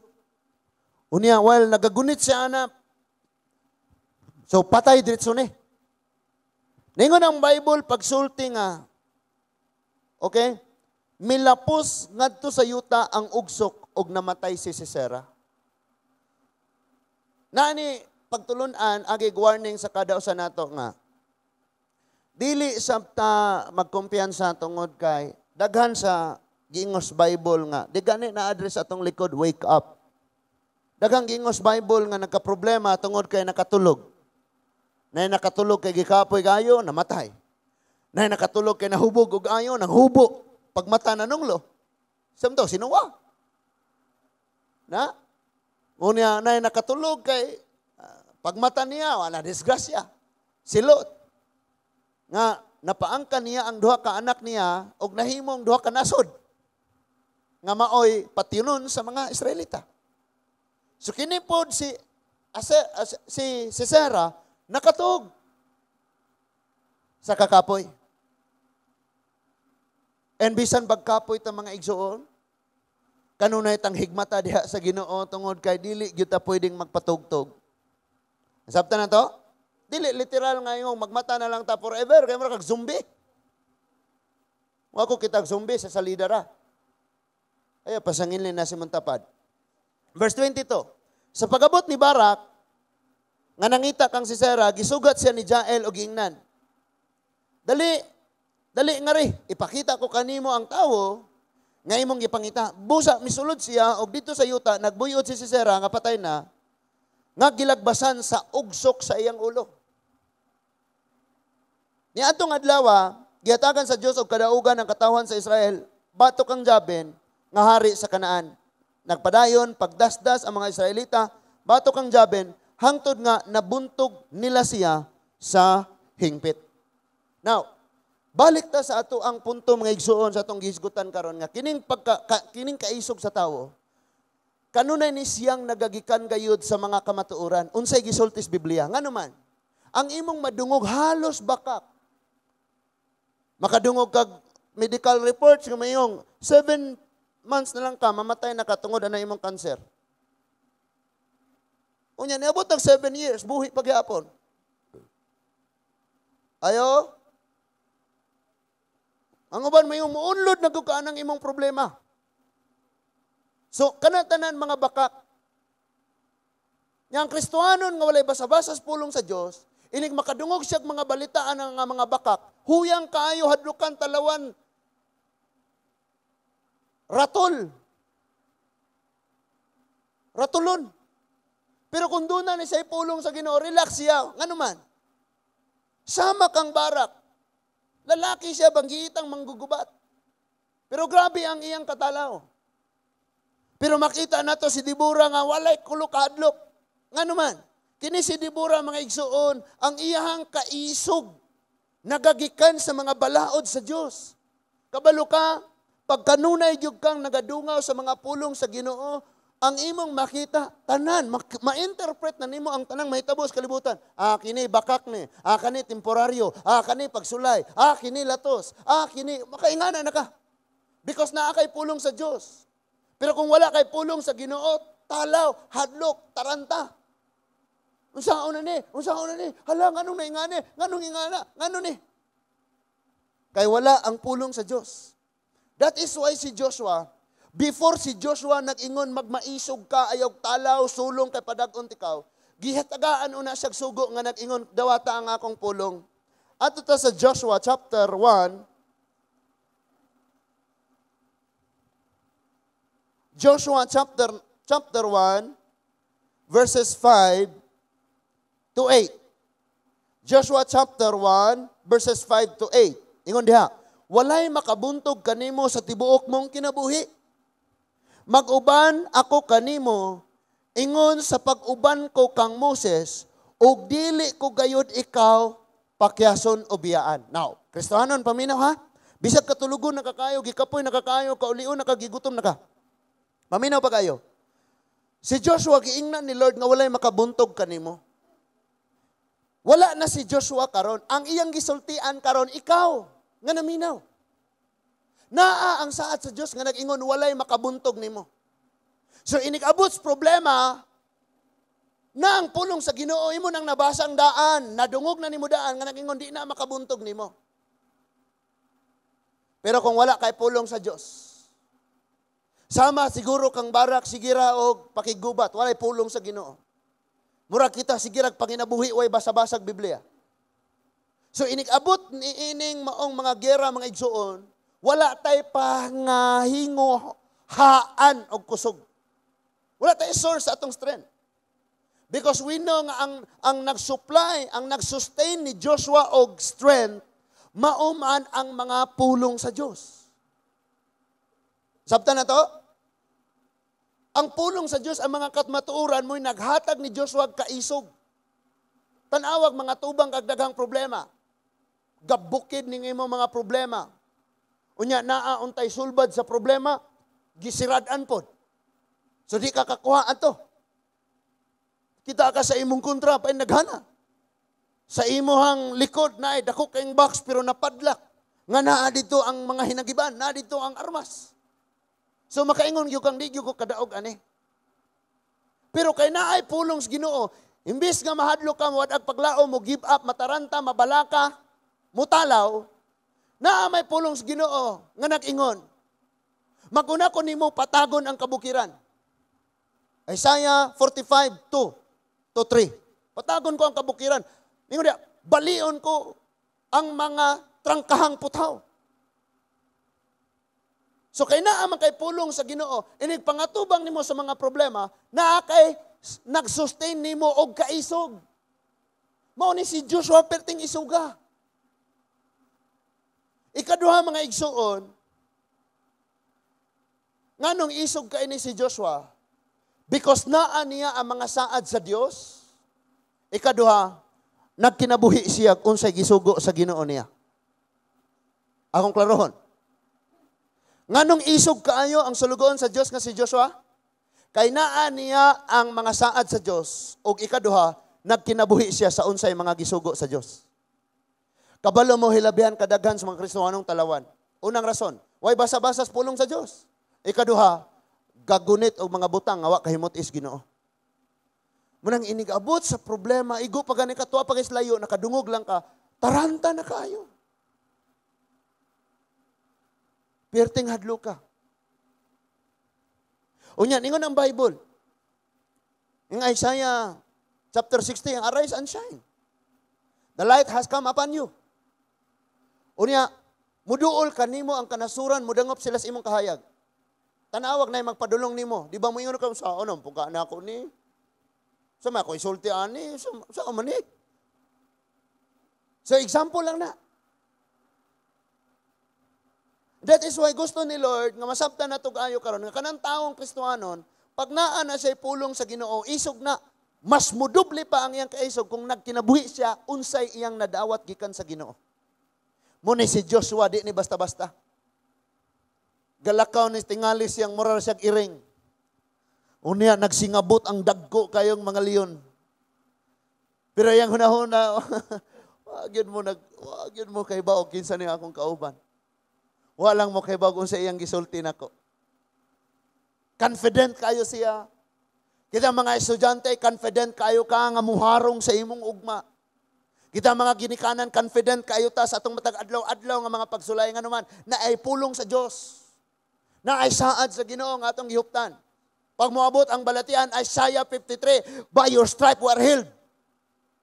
A: Unya while nagagunit siya ana, so patay diretso ni. Ningon ang Bible pagsulti nga, okay, milapos ngadto sa yuta ang ugsok og namatay si Sisera. Nani pagtulunan agi warning sa kada usa nato nga dili sabta magkumpiyansa tungod kay daghan sa giingos Bible nga di gani na address atong likod, wake up. Daghang giingos Bible nga nagka-problema tungod kay nakatulog. Nay nakatulog kay gikapoy kayo, namatay. Nay nakatulog kay nahubog og ayo, nanghubo. Pagmata na nunglo. Samto, sinuwa. Na? Unya, nay nakatulog kay pagmata niya, wala disgrasya. Silot. Nga, napaangka niya ang duha ka anak niya og nahimong duha ka nasod. Nga maoy patinon sa mga Israelita. So kinipod si Sisera, nakatug sa kakapoy. And bisan bagkapoy ta mga igsoon, kanunay tang higmata diha sa Ginoo tungod kay dili gyud ta pwedeng magpatugtog. Sabta na to? Dili literal nga yung magmata na lang ta forever kay mura kag zombie. Wa ko kitag zombie sa salida ra. Ay pasangin na si Montapad. Verse 22. Sa pagabot ni Barak nga nangita kang Sisera, gisugat siya ni Jael og giingnan. Dali, dali nga ri, ipakita ko kanimo ang tawo nga imong gipangita. Busa misulod siya og dito sa yuta nagbuyot si Sisera nga patay na, nga gilagbasan sa ugsok sa iyang ulo. Niadtong adlaw, gihatagan sa Dios og kadaugan ang katawhan sa Israel batok kang Jabin nga hari sa Kanaan. Nagpadayon pagdasdas ang mga Israelita batok kang Jabin hangtod nga nabuntog nila siya sa hingpit. Now, balik ta sa ato ang punto mga igsuon sa atong gihisgutan karon nga kining kining kaisog sa tawo kanunay ni siyang nagagikan gayud sa mga kamatuoran. Unsay gisulti sa Biblia? Ngano man, ang imong madungog halos bakak. Makadungog kag medical reports nga mayong 7 months na lang ka mamatay na ka tungod ana imong kanser. Unya niabot og 7 years buhi pagyapon. Ayo. Ang uban may muunlod na gud ka anang imong problema. So kanatanan mga bakak. Yang Kristohanon nga walay basa-basa sa pulong sa Dios, inig makadungog siya mga balitaan ang mga bakak, huyang kaayo hadlukan talawan ratol. Ratulon. Pero kung doon na ni siya pulong sa Ginoo, relax siya. Ngano man? Sama kang Barak. Lalaki siya, banggiitang manggugubat. Pero grabe ang iyang katalaw. Pero makita nato si Debora nga walay kulo kahadlok. Ngano man? Kini si Debora mga igsuon, ang iyahang kaisog nagagikan sa mga balaod sa Dios. Kabalo ka, pagkanunay gyud kang nagadungaw sa mga pulong sa Ginoo, ang imong makita, tanan, ma-interpret na nimo ang tanang mahitabo sa kalibutan. Ah, kini bakak ni, ah, kani temporaryo, ah, kani pagsulay, ah, kini latos, ah, kini, makaingana na ka. Because naa kay pulong sa Dios. Pero kung wala kay pulong sa Ginoo, talaw, hadlok, taranta. Unsa una ni? Unsa una ni? Hala, nganong naingani? Nganong ingana? Ngano ni? Kay wala ang pulong sa Dios. That is why si Joshua, before si Joshua nag-ingon magmaisog ka, ayaw talaw, sulong kay padag-on tikaw, gihatagaan una siyag sugo nga nag-ingon, dawata ang akong pulong. Ato ta sa Joshua chapter 1, Joshua chapter 1, verses 5 to 8. Joshua chapter 1, verses 5 to 8. Ingon diha, walay makabuntog kanimo sa tibuok mong kinabuhi. Mag-uban ako kanimo, ingon sa pag-uban ko kang Moses, ug dili ko gayud ikaw pakyason o biyaan. Now, Kristohanon, paminaw ha? Bisag katulugon na kakayo, gikapoy na kakayo, kaulion na ka, gigutom na ka. Paminaw pa kayo. Si Joshua, giingnan ni Lord nga walay makabuntog kanimo. Wala na si Joshua karon. Ang iyang gisultian karon, ikaw nga naminaw. Naa ang saad sa Dios nga nag-ingon walay makabuntog nimo. So inig-abot sa problema, na ang pulong sa Ginoo imo nang nabasa ang daan, nadungog na nimo daan nga nag-ingon di na makabuntog nimo. Pero kung wala kay pulong sa Dios, sama siguro kang Barak sigira og pakiggubat, walay pulong sa Ginoo. Mura kita sigirag panginabuhi way basa-basag Biblia. So inig-abot ni ining maong mga gera, mga igsuon, wala tay pangahingo haan og kusog. Wala tay source sa atong strength. Because we know nga ang nag-supply, ang nag-sustain ni Joshua og strength, mauman ang mga pulong sa Dios. Sabta na to? Ang pulong sa Dios, ang mga katmatuoran mo'y naghatag ni Joshua kaisog. Tanawag mga tubang kag daghang problema. Gabukid ning imong mga problema. Unya naa untay sulbad sa problema, gisirad-an pod. So di ka kakuha ato. Kita ka sa imong kontra pa naghana. Sa imuhang likod na ay dako kayong box pero napadlak. Nga naa dito ang mga hinagiban, naa dito ang armas. So makaingon gyud kang di gyud ko kadaog ani. Pero kay naay pulong sa Ginoo, imbis nga mahadlok ka, mo-ad paglaom, mo give up, mataranta, mabalaka, mutalaw, naa may pulong sa Ginoo nga nag-ingon. Maguna ko nimo patagon ang kabukiran. Isaiah 45:2 to 3. Patagon ko ang kabukiran. Ingon diya, balion ko ang mga trangkahang putaw. So kay naa man kay pulong sa Ginoo, inig pangatubang nimo sa mga problema, naa kay nag-sustain nimo og kaisog. Mao ni si Joshua perting isuga. Ikaduha, mga igsuon, nganong isog kay ni si Joshua? Because naa niya ang mga saad sa Dios. Ikaduha, nagkinabuhi siya unsay gisugo sa Ginoo niya. Akong klarohon. Nganong isog kaayo ang sulugoon sa Dios nga si Joshua? Kay naa niya ang mga saad sa Dios ug ikaduha, nagkinabuhi siya sa unsay mga gisugo sa Dios. Kabalo mo hilabihan kadaghan sa mga Kristohanong talawan. Unang rason, way basa-basa sa pulong sa Dios. Ikaduha, gagunit og mga butang nga wa kahimot is Ginoo. Munang inigabot sa problema, igo pa gani ka tuwa pa kay layo, nakadungog lang ka, taranta na kaayo. Perting hadlo ka. Unya, ningon ang Bible. In Isaiah chapter 60, arise and shine. The light has come upon you. Unya, muduol kanimo ang kanasuran, mudangop sila sa imong kahayag. Tanawag na magpadulong nimo. Di ba mo ingon ka sa ano, pugka na ako ni. Sa mga ko isulti ani, sa man ni. So example lang na. That is why gusto ni Lord nga masabtan na ayo karon nga kanang taong Kristohanon, pag naa na siya pulong sa Ginoo, isog na, mas mudoble pa ang iyang kaisog kung nagkinabuhi siya unsay iyang nadawat gikan sa Ginoo. Muna si Joshua di ni basta-basta. Galakaw ni tingali siyang moral siyang iring. Unya nagsingabot ang dagko kayong mga leon. Pero iyang hunahuna, wag yun mo kay baog kinsa ni akong kauban. Walang mo kay baog unsa iyang gisulti nako. Confident kayo siya. Kita mga estudyante, confident kayo ka nga muharong sa imong ugma. Kita mga ginikanan, confident kayo ta sa atong matag adlaw-adlaw nga mga pagsulay nga naman na ay pulong sa Dios. Na ay saad sa Ginoo nga atong gihuptan. Pag moabot ang balatian, Isaiah 53, by your stripe we are healed.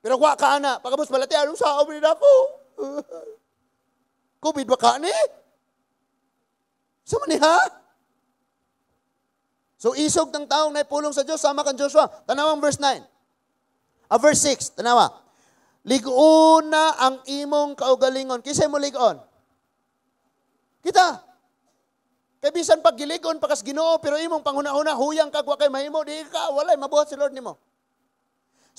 A: Pero wa ka ana, pagabot balatian, unsa ni nako? COVID ba ka ni? Sa man ha? So isog ng taong naipulong sa Diyos, sama kang Joshua. Tanawang verse 9. Verse 6, tanawa. Ligoon na ang imong kaugalingon. Kinsa mo ligoon? Kita. Kay bisan pag giligon pakas Ginoo pero imong panghuna-huna huyang kag wa kay mahimo, di ka walay mabuhat si Lord nimo.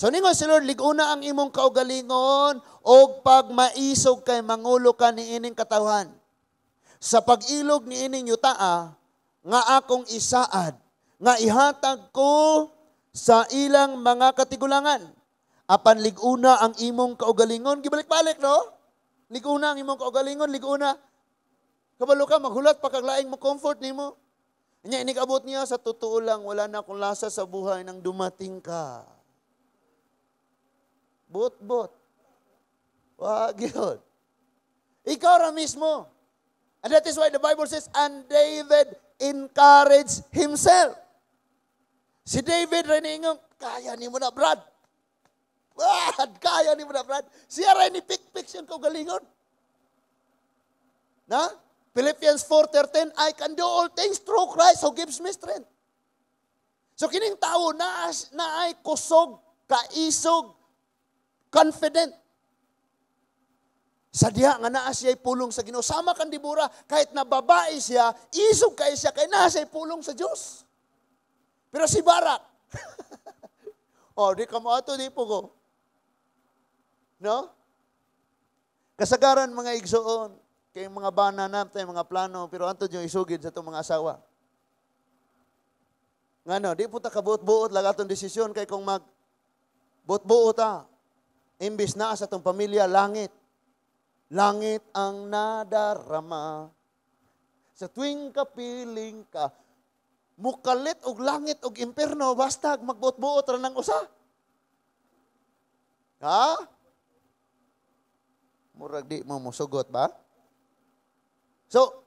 A: So ningon si Lord, "Liguna ang imong kaugalingon og pagmaisog kay mangulo ka niining katawhan sa pag-ilog niining yutaa nga akong isaad nga ihatag ko sa ilang mga katigulangan. Apan liguna ang imong kaugalingon." Gibalik-balik, no? Liguna ang imong kaugalingon, liguna. Kabalo ka, maghulat pa kag laing mo comfort nimo. Nya inig-abot niya, "Sa totoo lang, wala na akong lasa sa buhay nang dumating ka." Buot-buot. Wag yun. Ikaw ra mismo. And that is why the Bible says, "And David encouraged himself." Si David rin ingon, "Kaya nimo na, Brad. Brad, kaya nimo na, Brad." Siya rin ni pik-pik siyang kaugalingon. Na? Philippians 4:13, "I can do all things through Christ who gives me strength." So kining tao na naay kusog, kaisog, confident. Sa diha nga naa siya pulong sa Ginoo. Sama kan Debora, kahit na babae siya, isog kay siya kay naa siya pulong sa Dios. Pero si Barak, "Oh, di ka mo ato, di po ko." No? Kasagaran, mga igsoon, kay mga bana natin, mga plano, pero antod yung isugid sa itong mga asawa. Ngano, di po ta kabuot-buot lang atong desisyon kay kung mag buot-buot ta, imbis na sa atong pamilya, langit. Langit ang nadarama. Sa tuwing kapiling ka, mukalit og langit og impierno, basta magbuot-buot ra ng usa. Ha? Murag di mo musugot ba? So,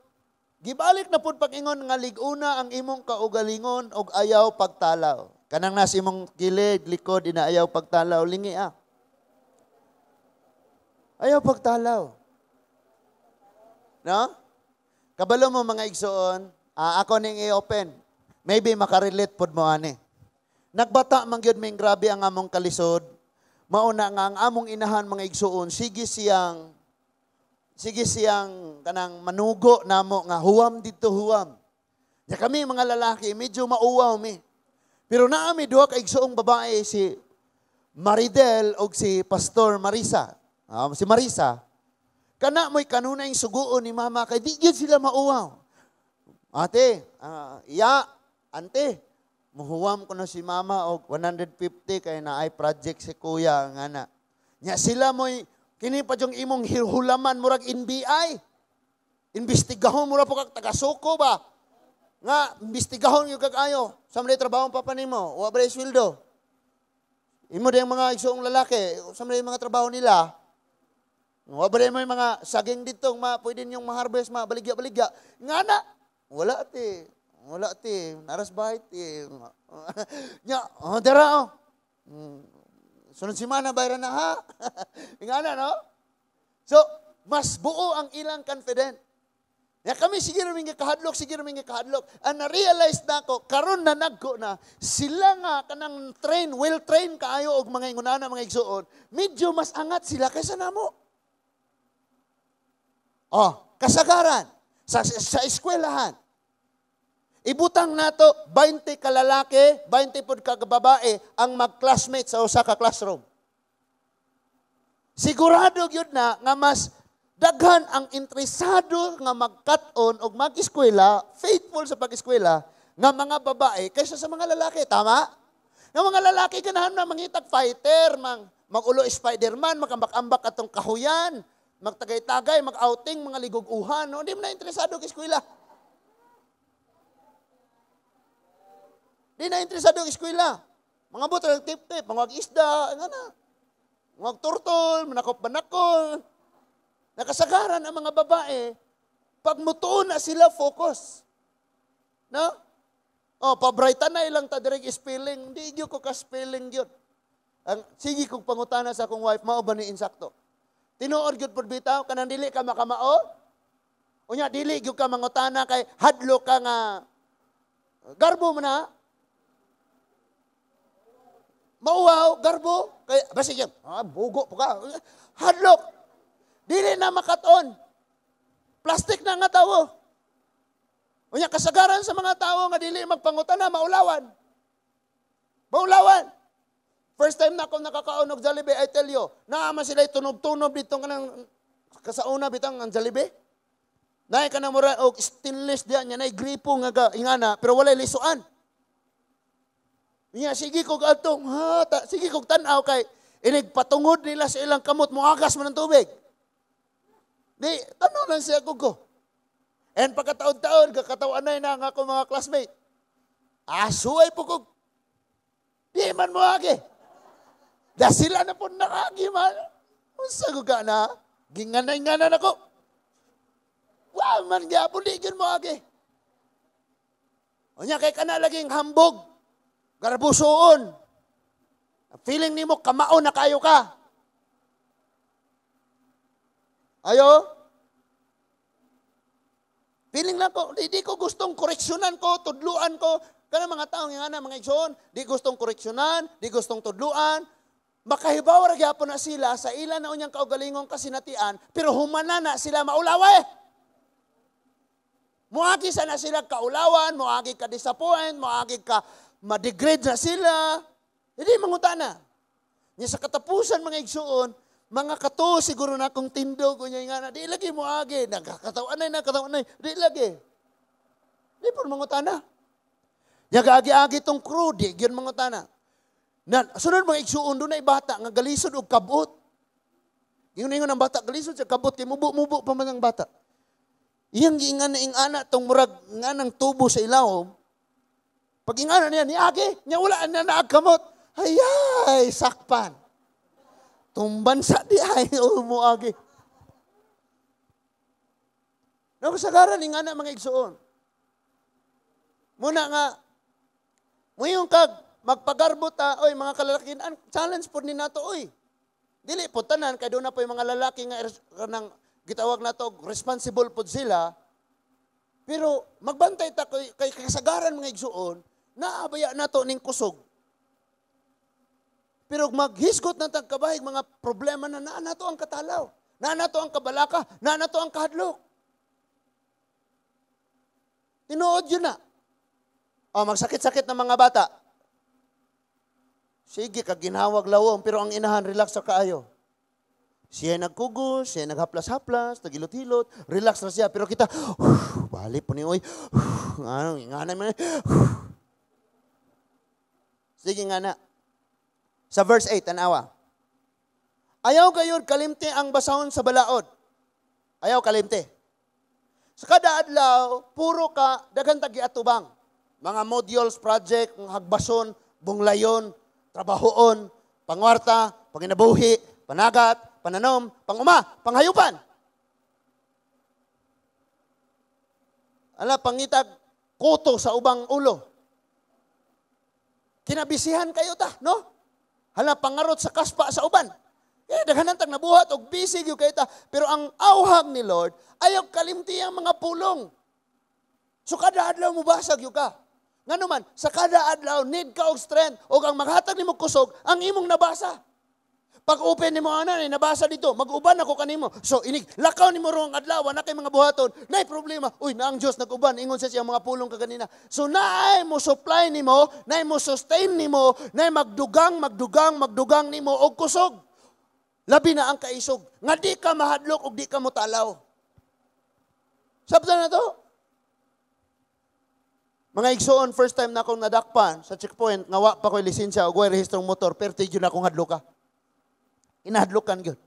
A: gibalik na pud pag-ingon nga liguna ang imong kaugalingon og ayaw pagtalaw. Kanang nasa imong kilid, likod, ina ayaw pagtalaw, lingi ah. Ayaw pagtalaw. No? Kabalo mo, mga igsoon, ako ning i-open. Maybe makarelate pod mo ani. Nagbata man gyud ming grabe ang among kalisod. Mauna nga ang among inahan, mga igsoon, sige siyang kanang manugo namo nga huwam dito, huwam. Ya kami mga lalaki medyo mauwaw mi. Pero naa mi duha ka igsoong babae, si Maridel og si Pastor Marisa. Si Marisa, kana mo'y kanunay suguon ni mama kay di gyud sila mauwaw. "Ate, iya, ante, muhuwam ko na si mama og 150 kay naay project si kuya," nga na. Nya sila mo'y kini pa yung imong hulaman murag NBI. Imbestigahon mo ra po kag taga-suko ba? Nga imbestigahon yung kag ayo. Sa man trabaho ang papa nimo, wa ba sweldo? Imo din mga igsoong lalaki, sa man mga trabaho nila? Wa ba mo yung mga saging dito, ma, pwede niyong ma-harvest, ma, baligya-baligya? Nga na, wala te, wala te, naras bahay te. Nya, oh, dara oh. Sunod semana bayran na ha. Nga na, no? So, mas buo ang ilang confident. Ya kami sige namin kahadlok, sige namin kahadlok. And na-realize na ako, karon na nagko na, sila nga kanang train, well trained kaayo og mga ingunana, mga igsuon, medyo mas angat sila kaysa namo. Oh, kasagaran sa eskwelahan. Ibutang nato 20 ka lalaki, 20 pud ka babae ang mag-classmate sa usa ka classroom. Sigurado gyud na nga mas daghan ang interesado nga magkat-on og mag-eskwela, faithful sa pag-eskwela nga mga babae kaysa sa mga lalaki, tama? Nga mga lalaki ganahan na mangitag fighter, mang magulo Spider-Man, makambak-ambak atong kahuyan, magtagay-tagay, mag-outing, mga ligog-uhan, no? Hindi mo na interesado sa eskwela. Di na interesado sa eskwela. Mga buto, tip-tip, mga isda, nga na. Mga turtol, manakop-manakol. Nakasagaran ang mga babae, pag mutuon na sila, focus. No? Oh, pabrightan na ilang ta direct spelling. Hindi gyud ko ka-spelling gyud. Ang sige kong pangutana sa akong wife, mao ba ni insakto? Tinuod gyud pud bitaw kanang dili ka makamao. Unya dili gyud ka mangutana kay hadlo ka nga garbo man na. Mauwaw, garbo, kay basi gyud, bugo po ka. Hadlok. Dili na makaton. Plastic na nga tawo. Unya kasagaran sa mga tawo nga dili magpangutana maulawan. Maulawan. First time na ako nakakaon og Jollibee, I tell you, naa man sila tunog-tunog dito kanang kasauna bitang ang Jollibee. Naay ka na mura og stainless diyan nya, nay gripo nga ga, ingana pero walay lisuan. Nya sige kog adtong ha, ta, sige kog tan-aw kay inig patungod nila sa ilang kamot, moagas man ang tubig. Di tanaw lang siya ko ko. And pagkataon-taon, kakatawanay na ang ako mga classmate. Asuay po ko. Di man mo agi. Da sila na po nakagi man. Unsa ko ka na? Ginganay-nganan ako. Wa man gyapon, di gyud mo agi. Unya kay kana laging hambog. Garbusoon. Feeling nimo kamao na kayo ka. Ayo? Feeling lang ko, di ko gustong koreksyonan ko, tudluan ko. Kana mga tao nga na, mga igsoon, di gustong koreksyonan, di gustong tudluan. Makahibaw ra gyapon na sila sa ila na unyang kaugalingong kasinatian, pero humana na sila maulaway. Muagi sa na sila kaulawan, muagi ka disappoint, muagi ka ma-degrade na sila. Hindi mangutana. Nya sa katapusan, mga igsoon, mga kato siguro na akong tindog unya nga na, di lagi mo agi, nagkakatawan na, nagkatawan na, di lagi. Di po mangutana. Nya gaagi-agi tong crew, di gyud mangutana. Na, sunod, mga igsuon, doon na bata nga galisod og kabot. Ingon-ingon ang bata, galisod sa kabot, kay mubo-mubo pa man ang bata. Iyang giingan na ingana tong murag nga ng tubo sa ilawom. Pag ingana niya, niagi, niya wala na naagkamot. Hayay, sakpan. Tumban sa di ay umuagi. No, kasagaran ingana, mga igsuon. Muna nga, muyon kag magpagarbo ta, oy mga kalalakihan, ang challenge po ni nato, oy. Dili po tanan, kay doon na po yung mga lalaki nga kanang gitawag nato responsible po sila. Pero magbantay ta kay kasagaran, mga igsuon, naabaya nato ning kusog. Pero maghisgot na tag kabahig mga problema na naa nato ang katalaw, naa nato ang kabalaka, naa nato ang kahadlok. Tinuod yun na. O, magsakit-sakit ng mga bata. Sige, kaginhawag lawom, pero ang inahan, relax sa kaayo. Siya nagkugos, siya naghaplas-haplas, nagilot-hilot, relax na siya. Pero kita, bali po ni oy, ano, nga na, Sige nga na. Sa verse 8, tanawa. Ayaw gayud kalimti ang basahon sa balaod. Ayaw kalimti. Sa kada adlaw, puro ka daghan tagi atubang. Mga modules, project, mga hagbason, bunglayon, trabahoon, pangwarta, panginabuhi, panagat, pananom, panguma, panghayupan. Ala, pangitag kuto sa ubang ulo. Kinabisihan kayo ta, no? Hala, pangarot sa kaspa sa uban. Eh, daghanan tag nabuhat og busy gyud kay ta. Pero ang auhag ni Lord, ayaw kalimti ang mga pulong. So kada adlaw mubasag gyud ka. Ngano man, sa kada adlaw need ka og strength og ang maghatag nimo kusog ang imong nabasa. Pag open nimo ana ni nabasa dito, mag-uban ako kanimo. So inig lakaw nimo rong adlaw na kay mga buhaton, nay problema. Uy, na ang Dios nag-uban ingon sa siyang mga pulong kaganina. So naay mo supply nimo, naay mo sustain nimo, naay magdugang, magdugang, magdugang nimo og kusog. Labi na ang kaisog nga di ka mahadlok og di ka motalaw. Sabtan na to. Mga igsoon, first time na akong nadakpan sa checkpoint, nga wa pa ko'y lisensya o way rehistrong motor, pero tigyo na akong hadlok ka. Inahadlokan gyud.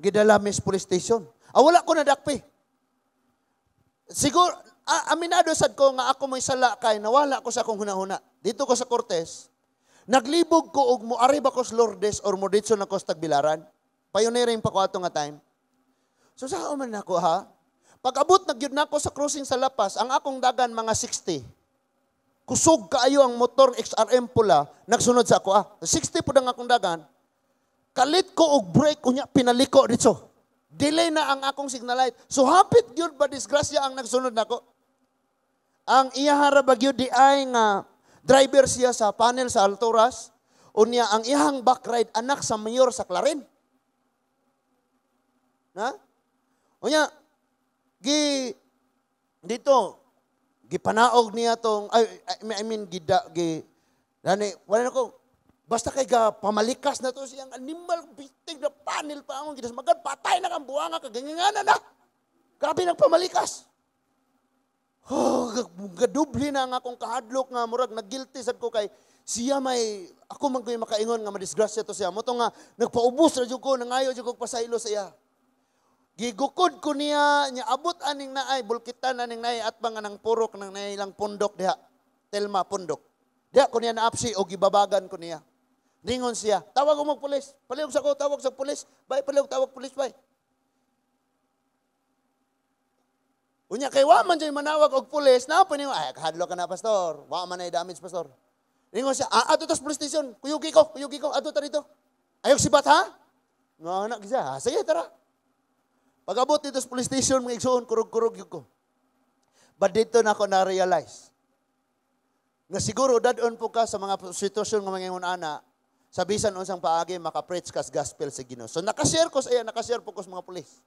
A: Gidala mis police station. Ah, wala ko nadakpi. Siguro, aminado sad ko nga ako mo'y sala kay nawala ko sa akong hunahuna. Dito ko sa Cortes, naglibog ko og moari ba ko sa Lourdes or moditso na ko sa Tagbilaran. Pioneering pa ko ato nga time. So sa man nako ha? Pag-abot na gyud nako sa crossing sa Lapas, ang akong dagan mga 60. Kusog kaayo ang motor XRM pula, nagsunod sa ako ah. 60 pud ang akong dagan. Kalit ko og brake unya pinaliko dito. Delay na ang akong signal light. So hapit gyud ba disgrasya ang nagsunod nako. Ang iyahara ba gyud di ay nga driver siya sa panel sa Alturas. Unya ang iyahang back ride anak sa mayor sa Clarin. Na? Unya gi dito gipanaog niya tong ay, I mean gida gi dani wala na ko Basta kay ga pamalikas na to siyang animal, bitig na panel pa akong gidasmagan, patay na kang buwanga, kagangangana na. Grabe nang pamalikas. Oh, gadubli na ang akong kahadlok nga murag nagguilty sad ko kay siya may ako man ko'y makaingon nga madisgrasya to siya. Mao to nga nagpaubos ra jud ko, nangayo jud ko pasaylo sa iya. Gigukod ko niya, niya abot aning naay bulkitan aning naay atbang anang purok nang naay ilang pundok diha. Telma pundok. Diha ko niya naapsi o gibabagan ko niya. Ningon siya, "Tawag mo pulis. Palihog sa ko, tawag sa pulis. Bay, palihog tawag pulis, bay." Unya kay wa man jud manawag og pulis, naa pa ningon, "Ay, kahadlok ka na, pastor. Wa man ay damage, pastor." Ningon siya, "Ah, adto ta sa police station. Kuyugi ko, adto ta dito. Ayaw sibat ha?" Nga anak siya, "Ah, sige, tara." Pag-abot dito sa police station, mga igsoon, kurog-kurog yun ko. But dito na ako na-realize nga siguro dadon po ka sa mga sitwasyon nga mga ana, sa bisan unsang paagi maka-preach kas gospel sa Ginoo. So nakashare ko sa iya, nakashare po ko sa mga pulis.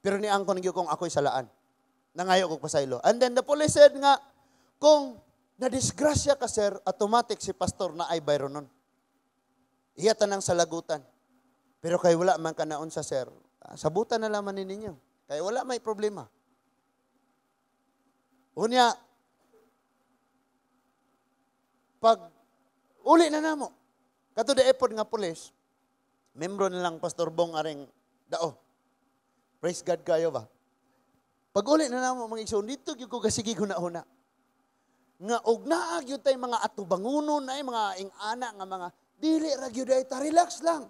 A: Pero niangkon gyud kong ako'y salaan. Nangayo kog pasaylo. And then the police said nga, "Kung nadisgrasya ka, sir, automatic si pastor na ay bayro nun. Iya tanang salagutan. Pero kay wala man ka naon sa sir, sabutan na lamang ni ninyo. Kay wala may problema." Unya, pag uli na namo, kato di epod nga pulis, membro na lang Pastor Bong aring dao. Praise God kayo ba? Pag uli na namo mga igsoon, dito gyud ko kasigi huna-huna. Nga og naa gyud tay mga atubangunon ay mga ing-ana nga mga dili ra gyud ay ta, relax lang.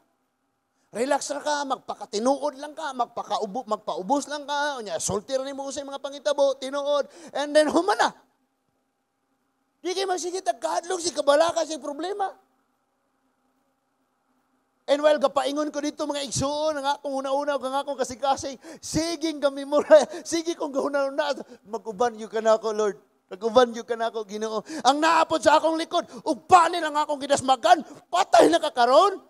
A: Relax ra ka, magpakatinuod lang ka, magpakaubo, magpaubos lang ka, unya sulti ra nimo usay mga pangitabo, tinuod, and then human na. Di kay magsige tag kahadlok si kabalaka si problema. And while gapaingon ko dito mga igsoon, ang akong una-una ug ang akong kasing-kasing, sige gamemorya, sige kong gahuna-una, mag-uban gyud ka nako, Lord. Nag-uban gyud ka nako, Ginoo. Ang naapod sa akong likod, ug panin ang akong gidasmagan, patay na ka karon.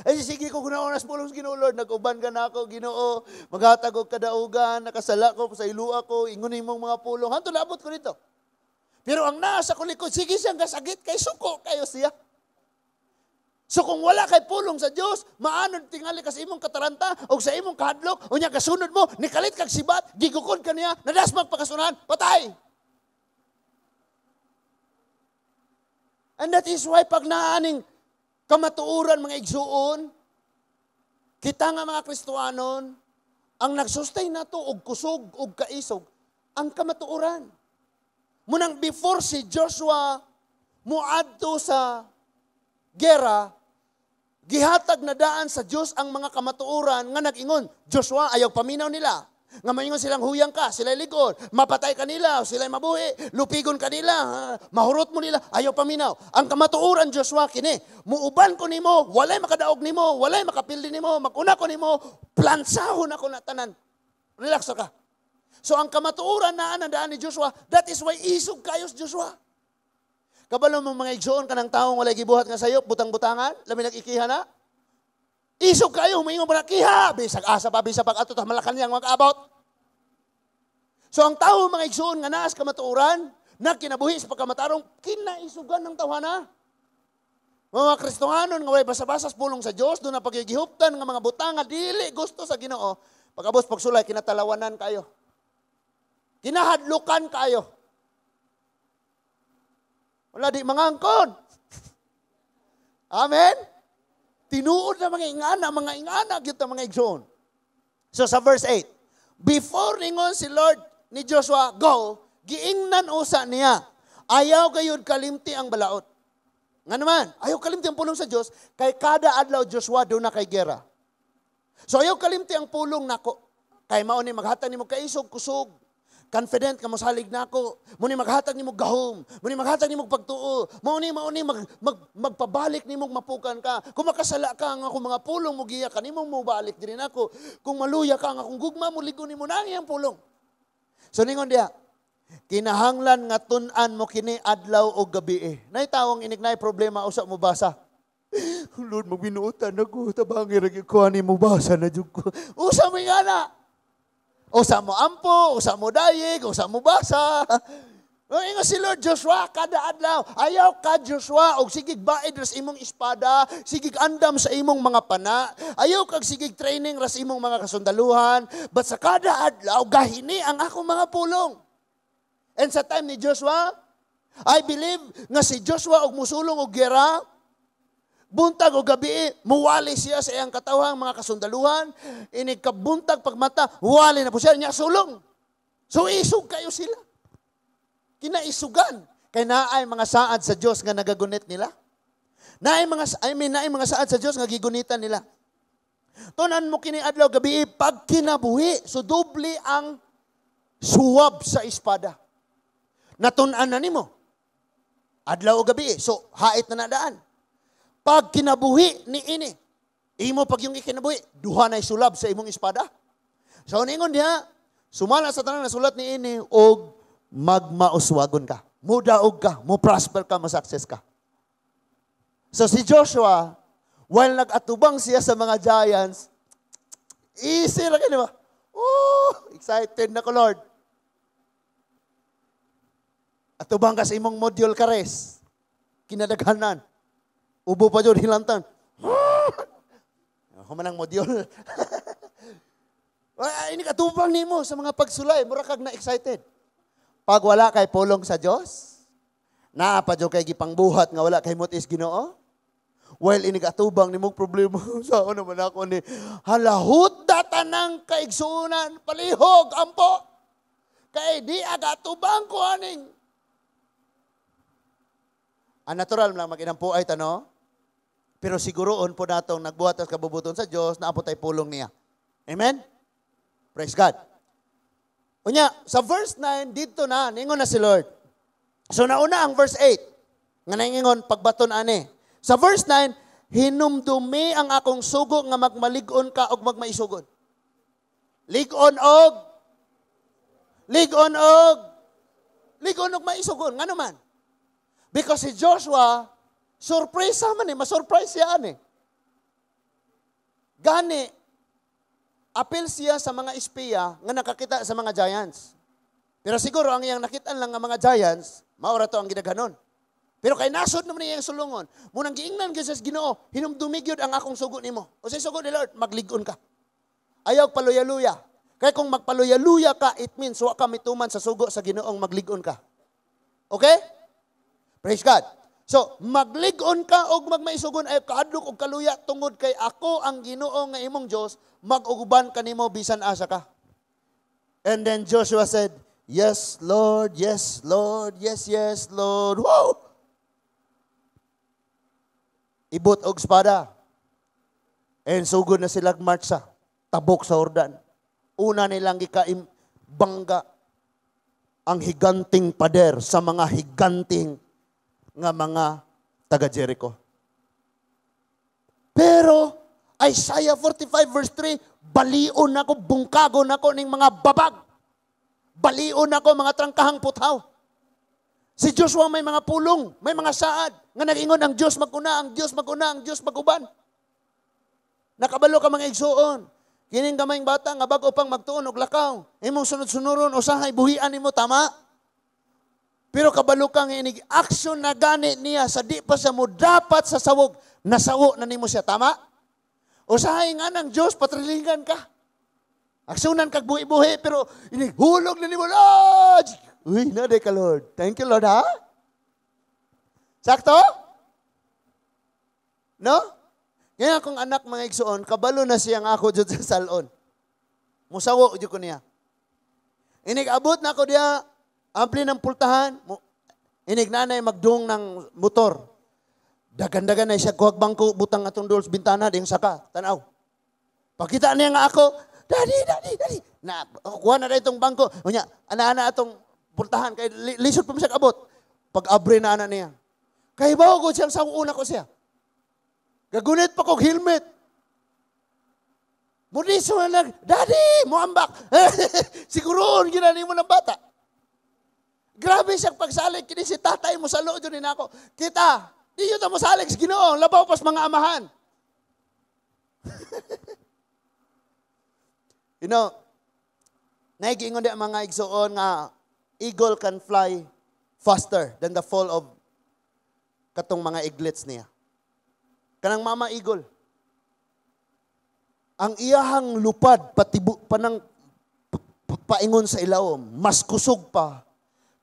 A: Ay sige ko guna sa pulong sa Ginoo, "Lord, nag-uban ka nako, Ginoo. Maghatag og kadaugan, nakasala ko sa ilua ko, ingon nimong mga pulong." Hanto naabot ko dito. Pero ang naa sa kulikod, sige siyang gasagit kay suko kayo siya. So kung wala kay pulong sa Dios, maanod tingali ka sa imong kataranta o sa imong kahadlok, unya kasunod mo, nikalit kag sibat, gigukod ka niya, nadasmag pagkasunahan, patay. And that is why pag naaning kamatuoran mga igsuon, kita nga mga Kristohanon, ang nagsustain nato og kusog og kaisog, ang kamatuoran. Munang before si Joshua muadto sa gera, gihatag na daan sa Dios ang mga kamatuoran nga nag-ingon, "Joshua, ayaw paminaw nila. Nga maingon silang huyang ka, sila'y likod, mapatay ka nila, sila'y mabuhi, lupigon ka nila, mahurot mo nila, ayaw paminaw. Ang kamatuoran, Joshua, kini, muuban ko nimo, walay makadaog nimo, walay makapildi nimo, maguna ko nimo, plansahon ako na tanan. Relax ka." So ang kamatuoran na daan ni Joshua, that is why isog kayo Joshua. Kabalo mo mga igsoon ka ng taong walay gibuhat nga sayop, butang-butangan, labi nag-ikiha na. Isog kayo, humingon pa na, "Kiha! Bisag asa pa, bisag pag ato, Malacanang mag-abot." So ang tao mga igsoon nga naas kamatuoran, na kinabuhi sa pagkamatarong, kinaisugan ng tawhana. Mga Kristohanon nga walay basa-basa sa pulong sa Dios, doon na pagigihuptan nga mga butang nga dili gusto sa Ginoo, pag-abos pagsulay, kinatalawanan kayo. Kinahadlukan kayo. Wala di mangangkon. Amen? Tinuod na mga ingana, gyud ta mga igsoon. So sa verse 8, before ningon si Lord ni Joshua, "Go," giingnan usa niya, "Ayaw gayud kalimti ang balaod." Nga naman, ayaw kalimti ang pulong sa Dios, kay kada adlaw Joshua doon na kay gera. So ayaw kalimti ang pulong nako. Kay mao ni maghatag nimo kaisog, kusog. Confident ka mosalig nako. Mo ni maghatag nimo gahom. Mo ni maghatag nimo pagtuo. Mao ni magpabalik nimo mapukan ka. Kung makasala ka ang akong mga pulong mo giya kanimo mobalik diri nako. Kung maluya ka ang akong gugma mo ligo nimo nang iyang pulong. So ningon diha, "Kinahanglan nga tun-an mo kini adlaw o gabi eh." Nay tawong inig nay problema usa mo basa. "Lord, magbinuotan ako, tabangi ra gyud ko ani mo basa na jud ko." Usa mo nga na. Usa mo ampo, usa mo dayeg, usa mo basa. Ingon si Lord, "Joshua, kada adlaw, ayaw ka, Joshua, og sigig baid ras imong espada, sigig andam sa imong mga pana, ayaw kag sigig training ras imong mga kasundaluhan, but sa kada adlaw, gahini ang akong mga pulong." And sa time ni Joshua, I believe nga si Joshua og musulong og gera, buntag o gabi, muwali siya sa iyang katawhang mga kasundaluhan, inig kabuntag pagmata, wali na po siya, niya sulong. So isog kayo sila. Kinaisugan. Kay naay mga saad sa Dios nga nagagunit nila. Naay mga, I mean, naay mga saad sa Dios nga gigunitan nila. Tunan mo kini adlaw gabi pag kinabuhi. So doble ang suwab sa espada. Natun-an na nimo. Adlaw o gabi. So hait na nadaan. Pag kinabuhi ni ini, imo pag yung ikinabuhi, duha na sulab sa imong espada. So ningon diha, sumala sa tanan nasulat ni ini og magmauswagon ka. Mudaog ka, mo prosper ka, mo success ka. So si Joshua, while nag-atubang siya sa mga giants, easy ra kini ba? Oh, excited na ko, Lord. Atubang ka sa imong module kares. Kinadaghanan. Ubo pa jud hilantan. Ako man ang module. Ay, ini katubang nimo sa mga pagsulay, mura kag na excited. Pag wala kay pulong sa Dios, naa pa jud kay gipangbuhat nga wala kay mutis Ginoo. While inig atubang nimong problema, sa naman ako ni halahut tanang kaigsunan, palihog ampo. Kay di aga atubang ko aning. Ang natural lang maginampo ay tano. Pero siguroon po natong nagbuhat tas kabubuton sa Dios, naapot ay pulong niya. Amen? Praise God. Unya, sa verse 9, dito na, ningon na si Lord. So nauna ang verse 8, nga ningon, pagbaton ani. Sa verse 9, "Hinumdumi ang akong sugo nga magmalig-on ka og magmaisugon." Lig-on og, lig-on og, lig-on og maisugon. Ngano man? Because si Joshua, surprise man eh, masurprise siya ani. Gani, apil siya sa mga espiya nga nakakita sa mga giants. Pero siguro ang iyang nakitaan lang nga mga giants, maura to ang gidaghanon. Pero kay nasod naman niya iyang sulungon. Munang giingnan gyud sa Ginoo, "Hinumdumi gyud ang akong sugo nimo." O sa sugo ni Lord, maglig-on ka. Ayaw paluya-luya. Kay kung magpaluya-luya ka, it means wa ka mituman sa sugo sa Ginoong maglig-on ka. Okay? Praise God. So, maglig-on ka og magmaisugon ay kaadlok og kaluya tungod kay ako ang Ginoo nga imong Dios, mag-uban kanimo bisan asa ka. And then Joshua said, "Yes, Lord, yes, Lord, yes, Lord." Wow! Ibot og espada. And sugod na sila march sa tabok sa Jordan. Una nilang gikaim bangga ang higanting pader sa mga higanting nga mga taga Jericho. Pero Isaiah 45 verse 3, "Balion nako, bungkagon nako ning mga babag. Balion nako mga trangkahang puthaw." Si Joshua may mga pulong, may mga saad nga nag-ingon ang Dios maguna, ang Dios maguna, ang Dios maguban. Nakabalo ka, mga igsuon. Kining gamayng bata nga bag-o pang magtuon og lakaw, imong sunod-sunuron usahay buhian nimo, tama? Pero kabalo ka nga inig action na gani niya sa di pa siya mo dapat sa sawog, nasawo na nimo siya, tama? Usahay nga ng Diyos, patrilingan ka. Aksyonan kag buhi-buhi, pero inig hulog na nimo, Lord! Uy, na ka Lord. Thank you, Lord, ha? Sakto? No? Kaya akong anak, mga igsuon, kabalo na siya nga ako dyan sa salon. Musawo dyan ko niya. Inig abot na ako diya, ampli ng pultahan, inig nanay magdung ng motor. Dagan-dagan na siya, kuhag bangko, butang atong doors, bintana, ding saka, tanaw. Pagkita niya nga ako, "Daddy, Daddy, Daddy." Na, kuha na itong bangko. Unya, ana-ana atong pultahan, kay lisod pa siya abot. Pag abre na ana niya. Kay bawo ko siyang sa una ko siya. Gagunit pa kog helmet. Muli na lang, "Daddy, muambak." Siguro, ginani mo ng bata. Grabe siyang pagsalig, kini si tatay mo sa loob yun ako. Kita, di yun mo salig sa Ginoo, labaw pas mga amahan. Naigiingon di ang mga igsuon nga eagle can fly Faster than the fall of katong mga eaglets niya. Kanang mama eagle. Ang iyahang lupad patibu panang paingon sa ilawom, mas kusog pa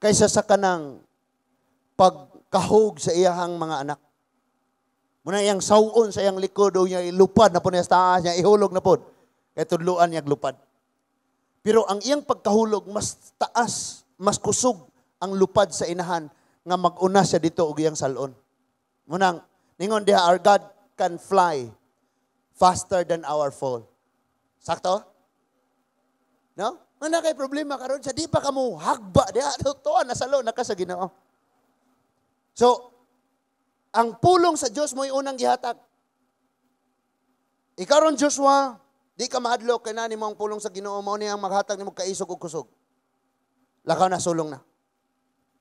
A: kaysa sa kanang pagkahog sa iyahang mga anak. Muna iyang sawon sa iyang likod o niya ilupad na po niya sa taas niya, ihulog na po. Kaya tudluan niya lupad. Pero ang iyang pagkahulog, mas taas, mas kusog ang lupad sa inahan nga mag-una siya dito og iyang salon. Munang, ningon diha, our God can fly faster than our fall. Sakto? No? Wala kay problema karon sa di pa kamo hagba diha tuan nasalo na ka sa Ginoo. So, ang pulong sa Dios mo'y unang gihatag. Ikaw ron, Joshua, di ka mahadlok kay nani mo ang pulong sa Ginoo, mao ni ang maghatag nimo kaisog ug kusog. Lakaw na, sulong na.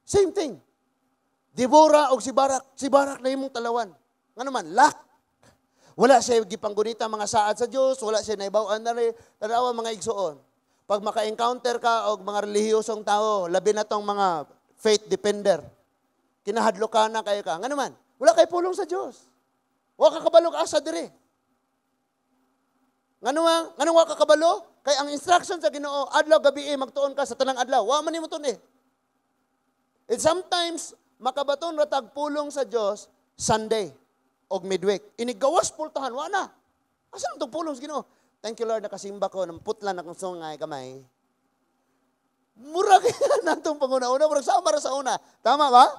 A: Same thing. Deborah og si Barak na imong talawan. Ngano man, luck. Wala siya gipanggunita mga saad sa Dios, wala siya naibaw-an na rin. Tanawa mga igsuon. Pag maka-encounter ka og mga relihiyosong tao, labi na tong mga faith defender, kinahadlok ka na kayo ka. Ngano man, wala kay pulong sa Dios. Wa ka kabalo asa diri. Ngano man, ngano wa ka kabalo? Kay ang instruction sa Ginoo, adlaw gabi magtuon ka sa tanang adlaw. Wa man nimo tuon eh. And sometimes makabaton ra tag pulong sa Dios Sunday og midweek. Inigawas pultahan wa na. Asa man tong pulong sa Ginoo? Thank you Lord, nakasimba ko, namputlan akong sungay kamay. Mura kaya natong panguna-una, murag sama ra sa una. Tama ba?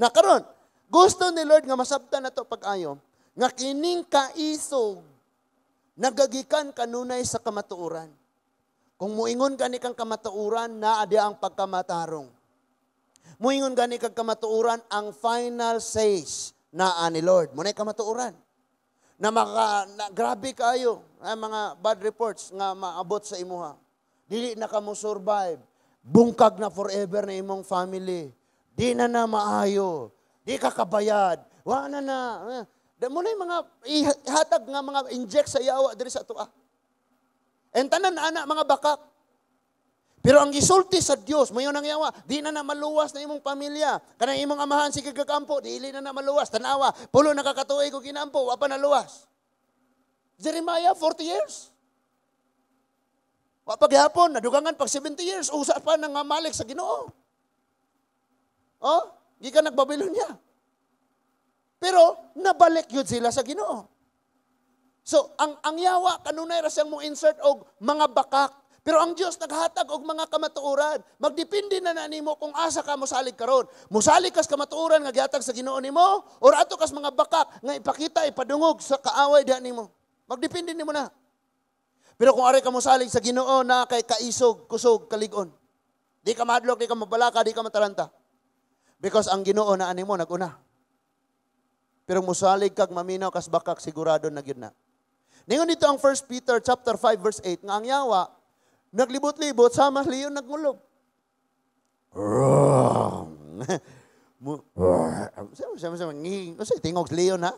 A: Na karon, gusto ni Lord nga masabtan nato pag-ayo, nga kining kaisog nagagikan kanunay sa kamatuoran. Kung muingon gani kang kamatuoran, naa di ang pagkamatarong. Muingon gani kang kamatuoran, ang final says naa ni Lord. Muna'y kamatuoran. Na maka, na, grabe kayo, ang mga bad reports nga maabot sa imuha. Dili na ka mo survive. Bungkag na forever na imong family. Di na na maayo. Di ka kabayad. Wa na na. Muna yung mga ihatag nga mga inject sa yawa diri sa atoa. And tanan ana mga bakak. Pero ang gisulti sa Dios, mayon ang yawa, di na na maluwas na imong pamilya. Kanang imong amahan sige kakampo, dili na na maluwas. Tanawa, pulo na kakatuig og ginampo, wa pa naluwas. Jeremiah, 40 years. Wa pa gihapon, nadugangan pag 70 years, usa pa nang malik sa Ginoo. Oh, gikan nagbabilonya. Pero nabalik yun sila sa Ginoo. So, ang yawa kanunay ra siyang mo insert og mga bakak. Pero ang Dios naghatag og mga kamatuoran. Magdepende na na nimo kung asa ka mosalig karon. Mosalig kas kamatuoran nga gihatag sa Ginoo nimo or ato kas mga bakak nga ipakita ipadungog sa kaaway diha nimo. Magdepende nimo na. Pero kung aray ka mosalig sa Ginoo na kay kaisog, kusog, kalig-on. Di ka mahadlok, di ka mabalaka, di ka mataranta. Because ang Ginoo na animo naguna. Pero mosalig kag maminaw kas bakak, sigurado na gyud na. Ningon dito ang 1 Peter chapter 5 verse 8 nga ang yawa naglibot-libot sama leon nagmulob. Tingog leon ha.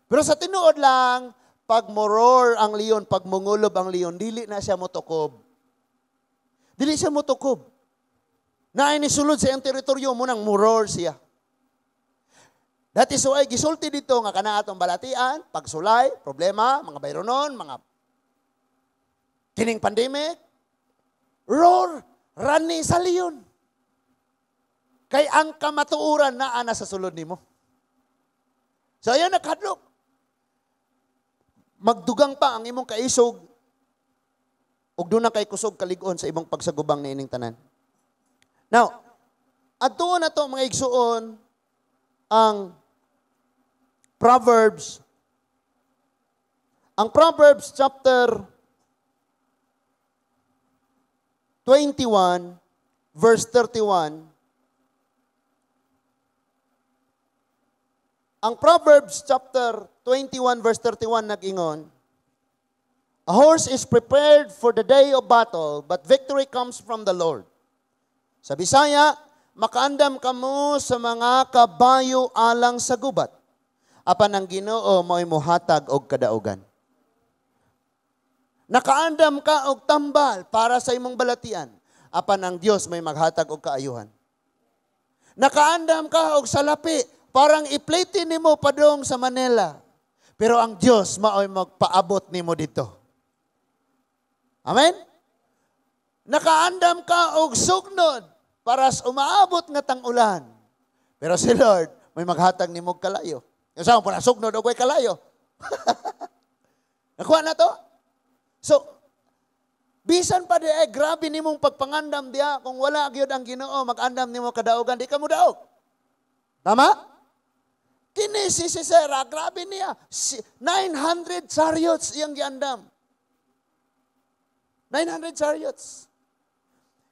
A: Pero sa tinuod lang, pag moror ang leon, pag mungulob ang leon, dili na siya motukob. Dili siya motukob. Naay ni sulod sa iyang teritoryo mo nang muror siya. That is why gisulti dito nga kana atong balatian, pagsulay, problema, mga bayronon, mga kining pandemic, roar, rani sa leon. Kay ang kamatuoran naa na sa sulod nimo. So ayan nakadlok. Magdugang pa ang imong kaisog ug doon na kay kusog kalig-on sa imong pagsagubang niining tanan. Now, adtuon na to mga igsuon ang Proverbs. Ang Proverbs chapter 21 verse 31. Ang Proverbs chapter 21 verse 31 nag-ingon, a horse is prepared for the day of battle, but victory comes from the Lord. Sa Bisaya, makaandam kamo sa mga kabayo alang sa gubat, apan ang Ginoo mo'y muhatag og kadaugan. Nakaandam ka og tambal para sa imong balatian, apan ang Dios may maghatag og kaayuhan. Nakaandam ka og salapi, parang iplate nimo padong sa Manila. Pero ang Dios maoy magpaabot nimo dito. Amen? Nakaandam ka og sugnod para sa umaabot nga tang-ulan. Pero si Lord may maghatag nimo og kalayo. Yung sa po na sugnod og way kalayo. Nakuha na to? So, bisan pa di ay grabe nimong pagpangandam diya, kung wala gyud ang Ginoo magandam nimo kadaugan, di ka mo daog. Tama? Kini si Sisera, grabe niya. 900 chariots iyang giandam. 900 chariots.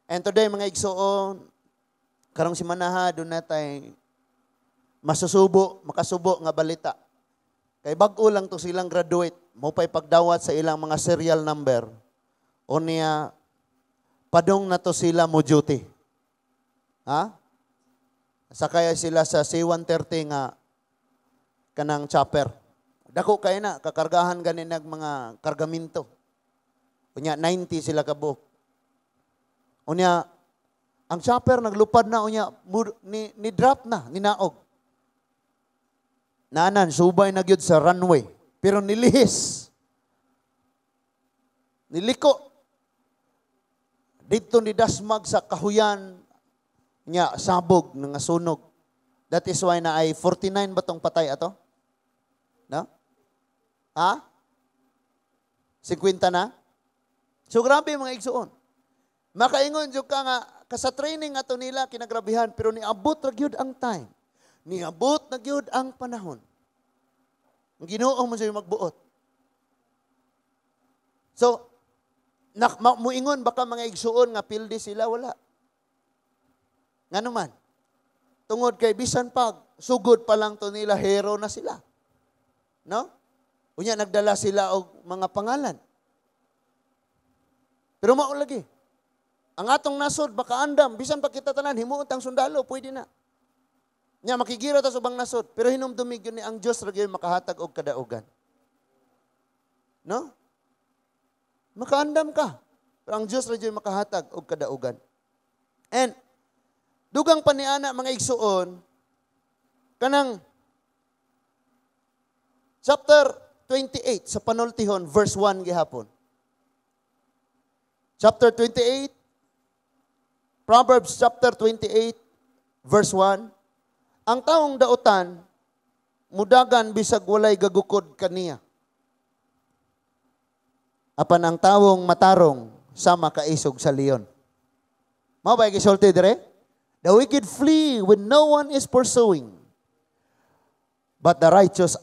A: And today, mga igsoon, karong simanaha, doon na tay masusubo, makasubo nga balita. Kay bag-o lang to silang graduate, mo pa'y pagdawat sa ilang mga serial number. O niya, padong na to sila mo duty. Ha? Sakay sila sa C-130 nga kanang chopper. Dako kay na, kakargahan ganin nag mga kargaminto. Unya, 90 sila kabuok. Unya, ang chopper naglupad na, unya, ni drop na, ninaog. Nanan, subay na gyud sa runway. Pero nilihis. Niliko. Dito ni dasmag sa kahuyan niya, sabog, nga sunog. That is why na ay 49 ba tong patay ato? No? Ha? 50 na? So grabe, mga igsuon. Makaingon jud ka nga kasa training ato nila kinagrabihan, pero niabot ra gyud ang time. Niabot na gyud ang panahon. Ang Ginoo mo sa'yo magbuot. So, muingon baka mga igsuon nga pildi sila, wala. Ngano man? Tungod kay bisan pag sugod pa lang to nila, hero na sila. No? Unya nagdala sila og mga pangalan. Pero mao lagi. Ang atong nasod baka andam, bisan pa kita tanan himuon tang sundalo, pwede na. Nya makigira ta sa ubang nasod, pero hinumdumi gyud ni ang Dios ra gyud makahatag og kadaugan. No? Makaandam ka, pero ang Dios ra gyud makahatag og kadaugan. And dugang pa ni ana, mga igsuon, kanang chapter 28 sa Panultihon, verse 1 gihapon. Chapter 28, Proverbs chapter 28, verse 1. Ang taong dautan, mudagan bisag walay gagukod kaniya. Apan ang tawong matarong, sama kaisog sa leon. Mao ba gisulti dire? The wicked flee when no one is pursuing, but the righteous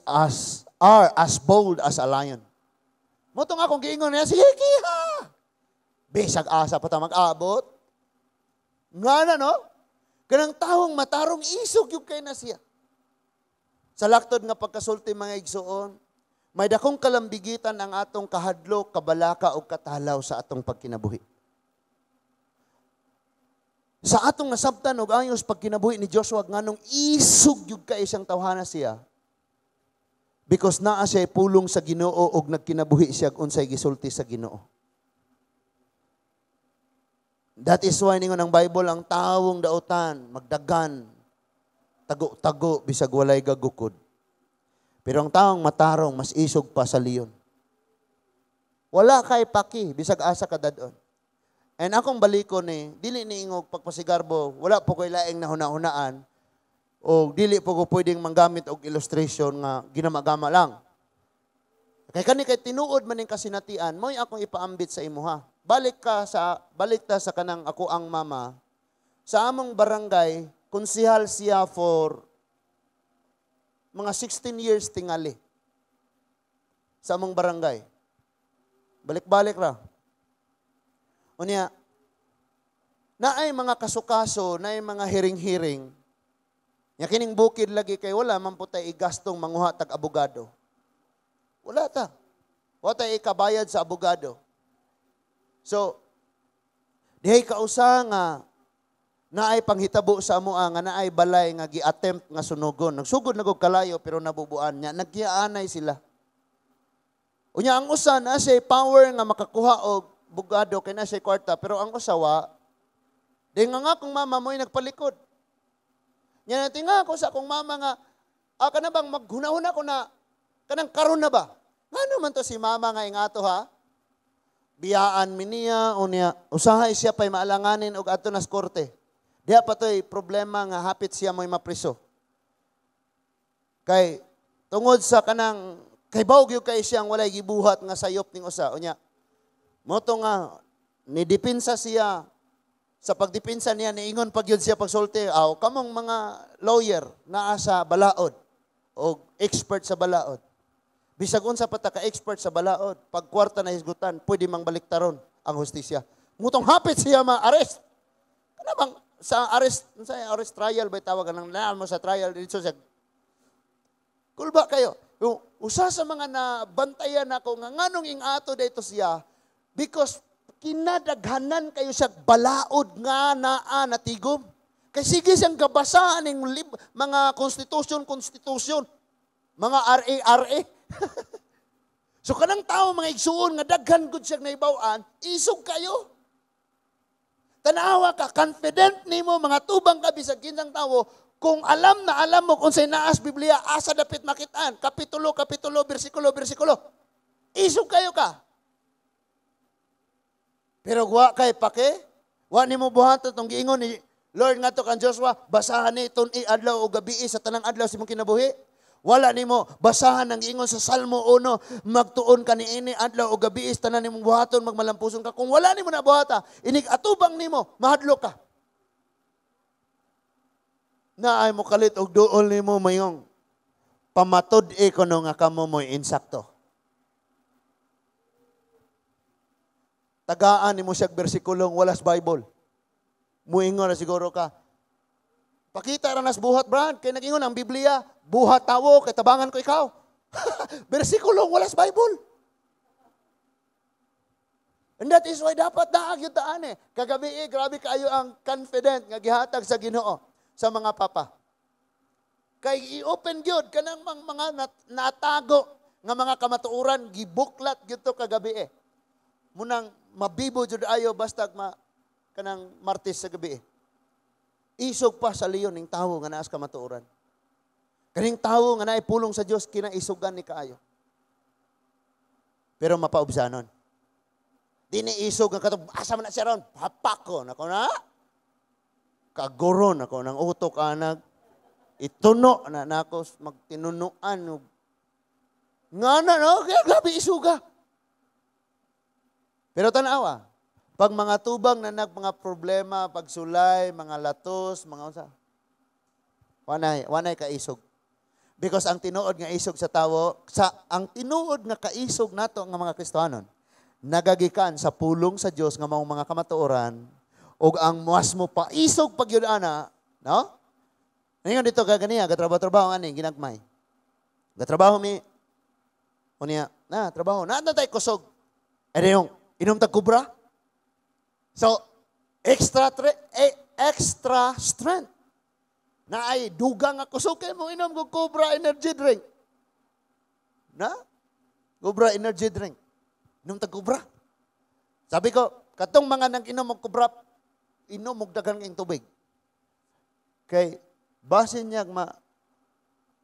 A: are as bold as a lion. Mao tong akong giingon niya, sige, kiha! Bisag asa pa ta mag-abot. Nga na, no? Kanang tawong matarong, isog yung kay na siya. Sa laktod nga pagkasulti, mga igsuon, may dakong kalambigitan ang atong kahadlok, kabalaka o katalaw sa atong pagkinabuhi. Sa atong nasabtan og ayos pagkinabuhi ni Joshua, nganong isog yung kay siyang tawhana siya. Because naa siya pulong sa Ginoo og nagkinabuhi siya unsay gisulti sa Ginoo. That is why ningon ang Bible, ang tawong dautan magdagan, tago-tago bisag walay gagukod. Pero ang taong matarong mas isog pa sa leon. Wala kay paki bisag asa ka dadon. And akong baliko ni dili ni ingog pagpasigarbo, wala po koy laing nahuna-hunaan o dili po ko pwedeng manggamit og illustration nga ginamagama lang. Kay kani kay tinuod man ning kasinatian, mo'y akong ipaambit sa imuha. Balik ta sa kanang ako ang mama. Sa among barangay, konsihal siya for mga 16 years tingali. Sa among barangay. Balik-balik ra. Unya, naay mga kasukaso, naay mga hiring-hiring. Nya kining bukid lagi kay wala man po tay igastong manguha tag abogado. Wala ta. Wala tay ikabayad sa abogado. So, dihay kausa nga naay panghitabo sa amoa nga naay balay nga gi-attempt nga sunugon. Nagsugod na og kalayo pero nabubuan niya. Nagkianay sila. Unya ang usa na siya power nga makakuha og bugado kay na siya kwarta, pero ang usa wa. Di nga nga kung mama mo'y nagpalikod. Nya natinga ko sa akong mama nga, kana bang maghuna-huna ko na, kanang karon na ba? Ngano man to si mama nga ingato ha? Biyaan mi niya, o niya, usahay siya pa'y maalanganin og adto nas korte. Diha pa to'y problema nga hapit siya mo'y mapriso. Kay tungod sa kanang, kay bawg yung kay siyang walay gibuhat nga sayop ning usa. O niya, moto nga, nidipinsa siya, sa pagdipinsa niya, niingon pag yun siya pagsulti, aw, kamong mga lawyer naa sa balaod, o expert sa balaod. Bisag unsa pa ta ka expert sa balaod, pag kwarta na hisgutan, pwede mang baliktaron ang hustisya. Mutong hapit siya ma-arrest. Kana bang sa arrest trial ba tawag nang naan mo sa trial dito sa kulba kayo. Usa sa mga nabantayan nako nga nganong ingato dito siya because kinadaghanan kayo sa balaod nga naa natigom. Kay sige siyang gabasa aning mga constitution, mga RA, RA. So kanang tao mga igsuon nga daghan gud siyang naibaw-an, isog kayo. Tanawa ka, confident nimo mga tubang ka bisag kinsang tawo, kung alam na alam mo kung say naas Biblia, asa dapit makitaan, kapitulo, kapitulo, bersikulo, bersikulo. Isog kayo ka. Pero wa kay pake, wa nimo buhaton tong giingon ni Lord ngadto kang Joshua, basahan ni tun-i adlaw o gabi sa tanang adlaw sa imong kinabuhi. Wala nimo basahan ang giingon sa Salmo 1, magtuon ka niini adlaw o gabi tanan nimong buhaton magmalampuson ka. Kung wala nimo na buhata, inig atubang nimo, mahadlok ka. Naay mo kalit og duol nimo mayong pamatud-e kuno nga kamo mo'y insakto. Tagaan nimo siyag bersikulong walas Bible. Muingon na siguro ka. Pakita ra nas buhat, Brad. Kay nag-ingon ang Biblia, buhat tawo, kay tabangan ko ikaw. Bersikulong walas Bible. And that is why dapat naag yung taan eh. Kagabi eh, grabe kayo ang confident nga gihatag sa Ginoo sa mga papa. Kay i-open gyud kanang mga natago nga mga kamatuoran, gibuklat gyud to kagabi eh. Munang mabibo jud ayo bastag kanang Martes sa gabi eh. Isog pa sa leon ning tawo nga naas kamatuoran. Kaning tawo nga naay pulong sa Dios kinaisugan ni kaayo. Pero mapaubsanon. Dini isog nga katong asa man na siya ron, hapak ko nako na. Kagoron ako ng utok anag. Ituno na nako magtinunuan og ngana no, kaya grabe isuga. Pero tanawa, pag mga tubang na nag mga problema, pagsulay, mga latos, mga unsa, wanay kaisog. Because ang tinuod nga isog sa tawo, sa ang tinuod nga kaisog nato nga mga Kristohanon, nagagikan sa pulong sa Dios nga maong mga kamatuoran, ug ang muas mo paisog pag yun ana, no? Ngayon dito kaganiya, gatrabaho-trabaho ani ginagmay. Gatrabaho mi unya, na trabaho, na tay kusog. Ere yung inom tag kubra. So, extra strength. Na ay dugang nga kusog kay mo inom og Cobra energy drink. Na? Cobra energy drink. Inom tag Cobra. Sabi ko, katong mga nang inom og Cobra, inom og daghang ing tubig. Kay basin niya ma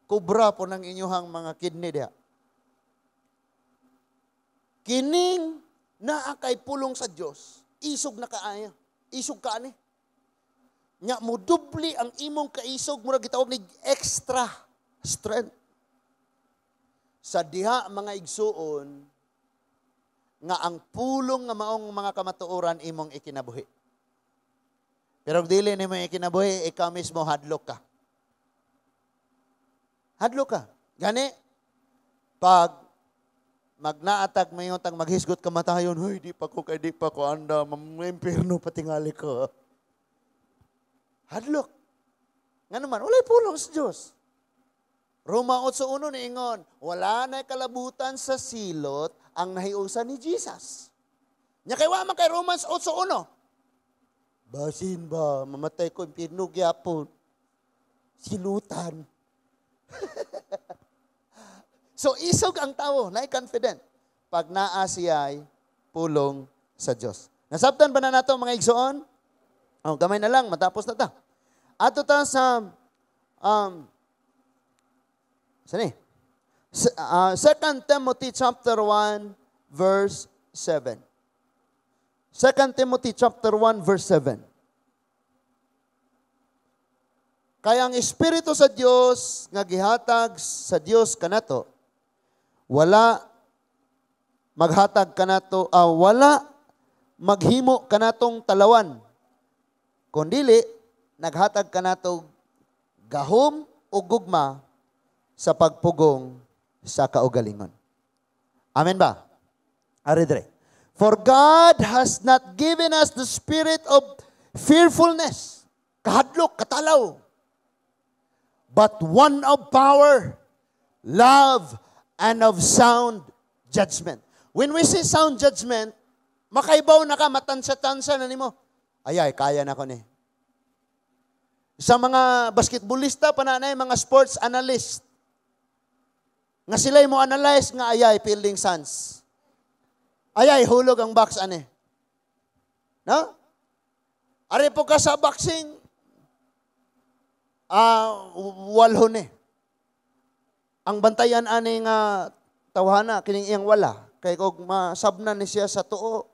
A: Cobra po ng inyuhang mga kidney diha. Kining naa kay pulong sa Dios, isog na kaaya, isog ka ani. Nya mo dubli ang imong kaisog, murag gitawag ni extra strength. Sa diha mga igsuon nga ang pulong nga maong mga kamatuoran imong ikinabuhi. Pero dili nimo ikinabuhi, ikaw mismo hadlok ka. Hadlok ka. Gani pag magnaatag mayon tang maghisgot kamatayon, huy, di pa ko kay di pa ko anda, mamimperno patingali ko. Hadlok. Nga naman, walay pulong sa Diyos. Roma 8:1 niingon, wala na kalabutan sa silot ang nahiusan ni Jesus. Nya kay wa man kay Romans 8:1. Basin ba, mamatay ko impierno gyapon. Silutan. So isog ang tao, naay confident pag naa siya'y pulong sa Dios. Nasabtan ba na nato mga igsoon? Oh, gamay na lang, matapos na ta. Ato ta sa Sani? 2 Timothy chapter 1 verse 7. 2 Timothy chapter 1 verse 7. Kaya ang Espiritu sa Dios nga gihatag sa Dios kanato, wala maghatag kanato, wala maghimo kanatong talawan. Kundili naghatag kanato gahom o gugma sa pagpugong sa kaugalingon. Amen ba? Ari dire. For God has not given us the spirit of fearfulness, kahadlok, katalaw, but one of power, love, and of sound judgment. When we say sound judgment, makaibaw na ka, matansa-tansa na nimo. Ayay, kaya na ko ni. Sa mga basketballista pa na mga sports analyst, nga sila mo analyze nga ayay, fielding sans. Ayay, hulog ang box ane. No? Ari po ka sa boxing, walhon eh. Ang bantayan ani nga tawhana kining iyang wala kay kog masabnan ni siya sa tuo,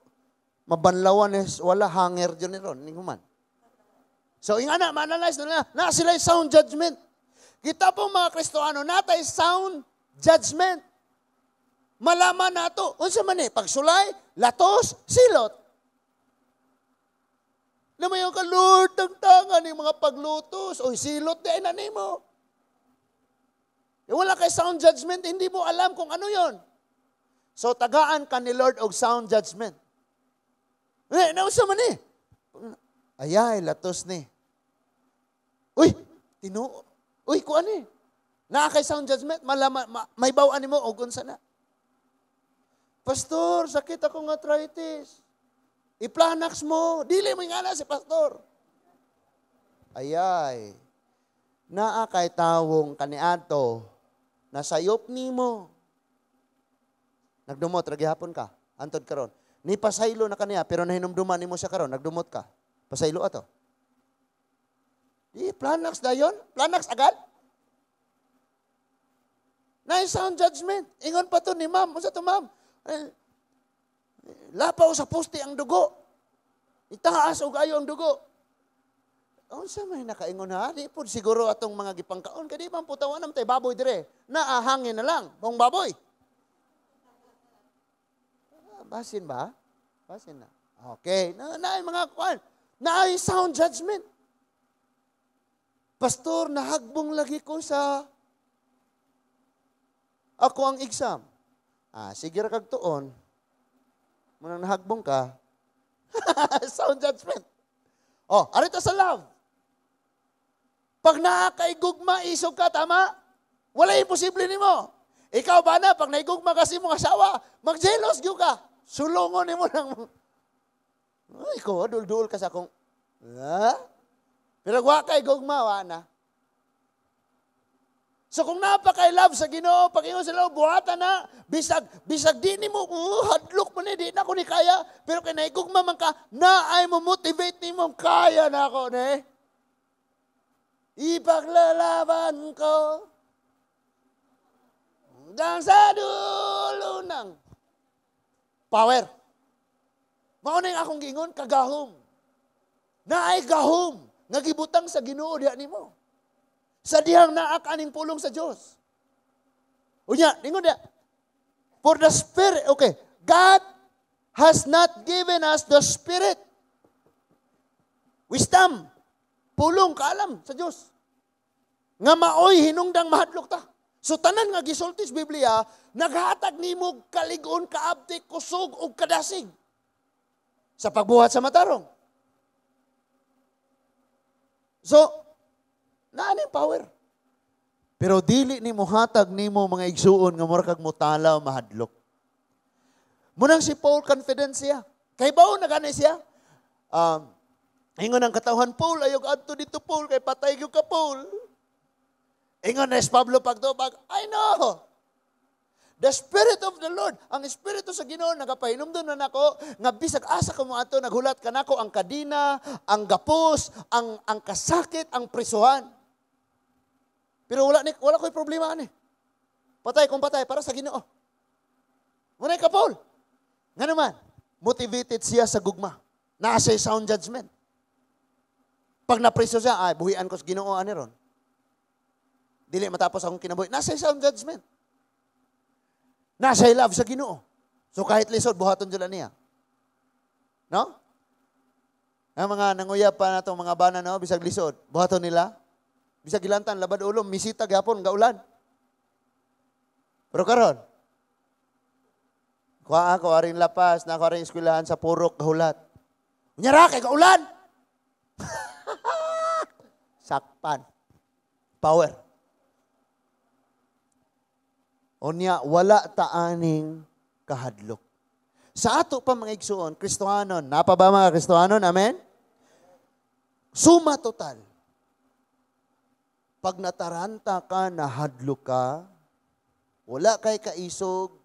A: mabanlawan ni wala, hanger jud ni ron ning human. So ingana ma-analyze na na sila sound judgment. Kita po mga Kristoano, natay sound judgment. Malaman nato unsa man ni pagsulay, latos, silot. Lumayo ka, Lord, tangtangan ni mga paglutos. Oy, silot di ay na nimo. Eh, wala kay sound judgment, hindi mo alam kung ano yon. So, tagaan ka ni Lord og sound judgment. Eh, nausa man eh. Ayay, latos ni. Uy, tinuo. Uy, kuan eh. Naa kay sound judgment, malama, may bawaan nimo og unsa na. Pastor, sakit akong arthritis. I-Planax mo. Dili mo nga na si pastor. Ayay. Naa kay tawong kaniadto nasayop nimo. Nagdumot ra gihapon ka. Antod karon. Ni pasaylo na kaniya pero nahinumduman nimo siya karon, nagdumot ka. Pasaylo ato. Di Planax dayon? Planax agad? Na sound judgment. Ingon pa to ni ma'am. Unsa to, ma'am? Eh, lapaw sa poste ang dugo. Itaas og ayo ang dugo. Unsa may nakaingon ha? Di po siguro atong mga gipangkaon. Kaya di man putawan naman tayo baboy dire. Naahangin na lang. Bong baboy. Basin ba? Basin na. Okay. Na, na mga kuan. Na sound judgment. Pastor, nahagbong lagi ko sa ako ang exam. Sige ra kag tuon. Munang nahagbong ka. Sound judgment. Oh, arito sa love. Pag naa kay gugma, isog ka, tama? Wala imposible nimo. Ikaw ba na, pag naigugma kasi mong asawa, magjelos gyud ka. Sulungon nimo nang ay, ikaw, dul-dul ka sa akong, ha? Pero wa kay gugma, wa na. So kung napakay love sa Ginoo, pag ingon sa love, buhatan na, bisag di nimo, hadlok mo ni, di na ko ni kaya, pero kay naigugma man ka, na ay mo motivate nimo, kaya na ako ni. Ipaglalaban ko hanggang sa dulo ng power. Mao na yung akong giingon, kagahom. Naay gahom nga gibutang sa Ginoo diha nimo. Sa dihang naa ka aning pulong sa Dios. Unya, ningon diha. For the Spirit, okay, God has not given us the Spirit. Wisdom, pulong, kaalam sa Dios. Nga maoy hinungdang mahadlok ta. So tanan nga gisulti sa Biblia, naghatag nimo kalig-on, kaabtik, kusog ug kadasig sa pagbuhat sa matarong. So, naa ni power. Pero dili ni mohatag nimo mga igsuon nga mura kag mutalaw mahadlok. Munang si Paul confidence siya. Kay baon na gani siya. Ingon ang katawhan, Paul, ayog adto dito Paul, kay patay gyud ka Paul. Ingon na si Pablo pagtubag, I know. The Spirit of the Lord, ang Espiritu sa Ginoo nagapahinumdum na nako nga bisag asa ko moadto naghulat kanako ang kadina, ang gapos, ang kasakit, ang prisuhan. Pero wala ni wala ko'y problema ani. Patay kung patay para sa Ginoo. Muna ka Paul. Nga naman, motivated siya sa gugma. Naa siya sound judgment. Pag napriso siya, ay, buhian ko sa Ginoo ani ron. Dili matapos akong kinabuhi. Naa siya sound judgment. Naa siya love sa Ginoo. So kahit lisod, buhaton jud niya. No? Ang mga nanguyab pa nato mga bana, no, bisag lisod, buhaton nila. Bisag gilantan, labad ulo, misita gyapon, gaulan. Pero karon, kuha ako aring lapas, na ako aring eskwelahan sa Purok, gahulat. Unya ra kay gaulan. Sakpan. Power. Unya, wala taaning kahadlok. Sa ato pa, mga igsuon, Kristohanon, napa ba mga Kristohanon? Amen? Suma total. Pag nataranta ka, nahadlok ka, wala kay kaisog,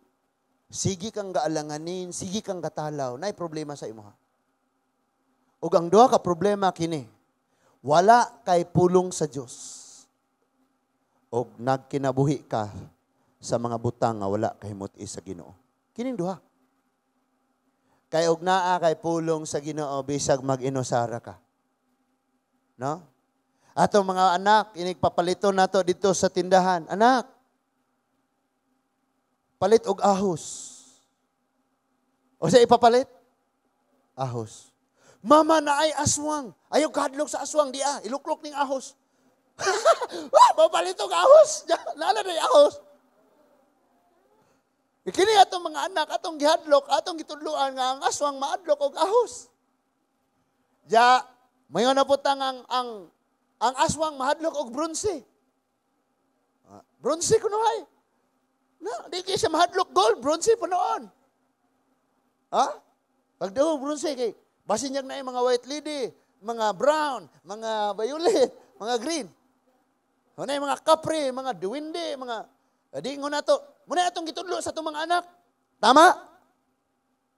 A: sige kang gaalanganin, sige kang gatalaw, naay problema sa imuha. Ug ang duha ka problema kini, wala kay pulong sa Dios. Og nagkinabuhi ka sa mga butang nga wala kahimut-i sa Ginoo. Kining duha. Kay og naa kay pulong sa Ginoo, bisag mag-inusara ka. No? Ato mga anak, inig papalito nato dito sa tindahan. Anak, palit og ahos. O sa ipapalit? Ahos. Mama, naay aswang. Ayaw kahadlok sa aswang, di ah. Iluklok ning ahos. Wah, mapalit og ahos. Nala na ahos. Kini atong mga anak, atong gihadlok, atong gitudluan nga ang aswang maadlok og ahos. Ja, mayon na putang ang aswang mahadlok og bronze. Bronze kuno hay. Na, di kay siya mahadlok gold, bronze pa noon. Ha? Pag daw bronze kay basin na mga white lady, mga brown, mga violet, mga green. Ano mga kapre, mga duwende, mga di na to. Muna atong gitudlo sa atong mga anak. Tama?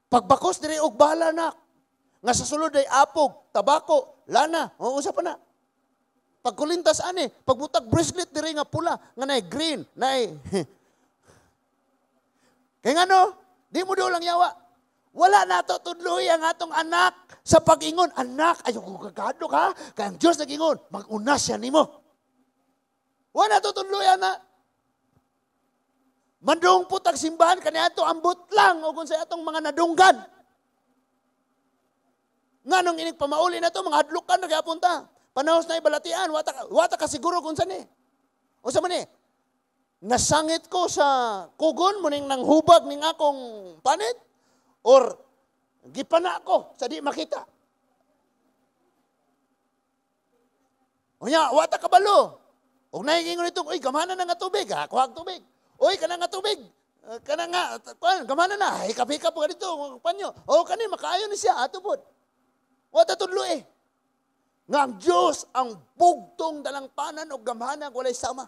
A: Pagbakos diri og bala nak. Nga sa sulod ay apog, tabako, lana, o usa pa na. Pagkulintas ani, pagbutag bracelet diri nga pula, nga naay green, naay. Kay ngano, di mo lang yawa. Wala na to tudloy ang atong anak sa pag-ingon. Anak, ayaw ko kagado ka. Kay ang Diyos nag-ingon, mag-una siya nimo. Wala to tudloy, anak. Mandung putag simbahan kaniadto ambot lang o kung sa atong mga nadunggan. Nganong inig pamauli na to, mga hadlukan na gyapon ta. Panahos na ibalatian, wata ka siguro kung saan eh. O sa man eh, nasangit ko sa kugon mo ning nanghubag ning akong panit or gipana ko sa di makita. Unya, wata kabalo. Og nahigingon itong, uy, gamana na nga tubig, ha, kuhag tubig. Uy, kana nga tubig. Kana nga, kuan, gamana na, hikap-hikap ka dito, panyo. O kani makaayo ni siya, ato pod. Wata tudlo eh. Nga ang Diyos ang bugtong dalangpanan o gamhanan walay sama.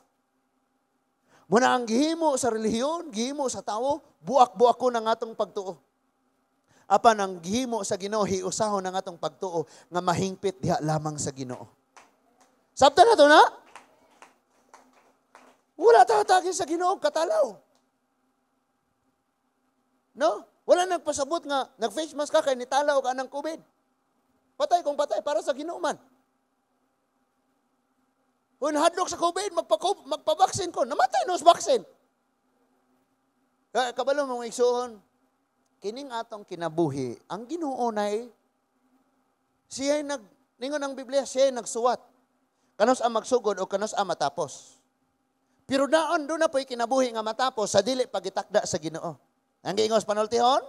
A: Muna ang gihimo sa relihiyon, gihimo sa tawo, buak-buak ko ng atong pagtuo. Apan ang gihimo sa Ginoo, hiusahon ng atong pagtuo nga mahingpit diha lamang sa Ginoo. Sabta na to na? Wala tatagin sa Ginoo katalaw. No? Wala nagpasabot nga nag-face mask ka kay nitalaw ka ng COVID. Patay kung patay para sa Ginoo man. Kung nahadlok sa COVID, magpabaksin ko. Namatay no sa vaccine. Kabalo mong igsuon, kining atong kinabuhi, ang Ginoo nay siya nag ningon ang Biblia, siya nagsuwat. Kanos ang magsugod o kanos ang matapos. Pero naon doon na po'y kinabuhi nga matapos sa dili pagitakda sa Ginoo. Ang giingos panultihon,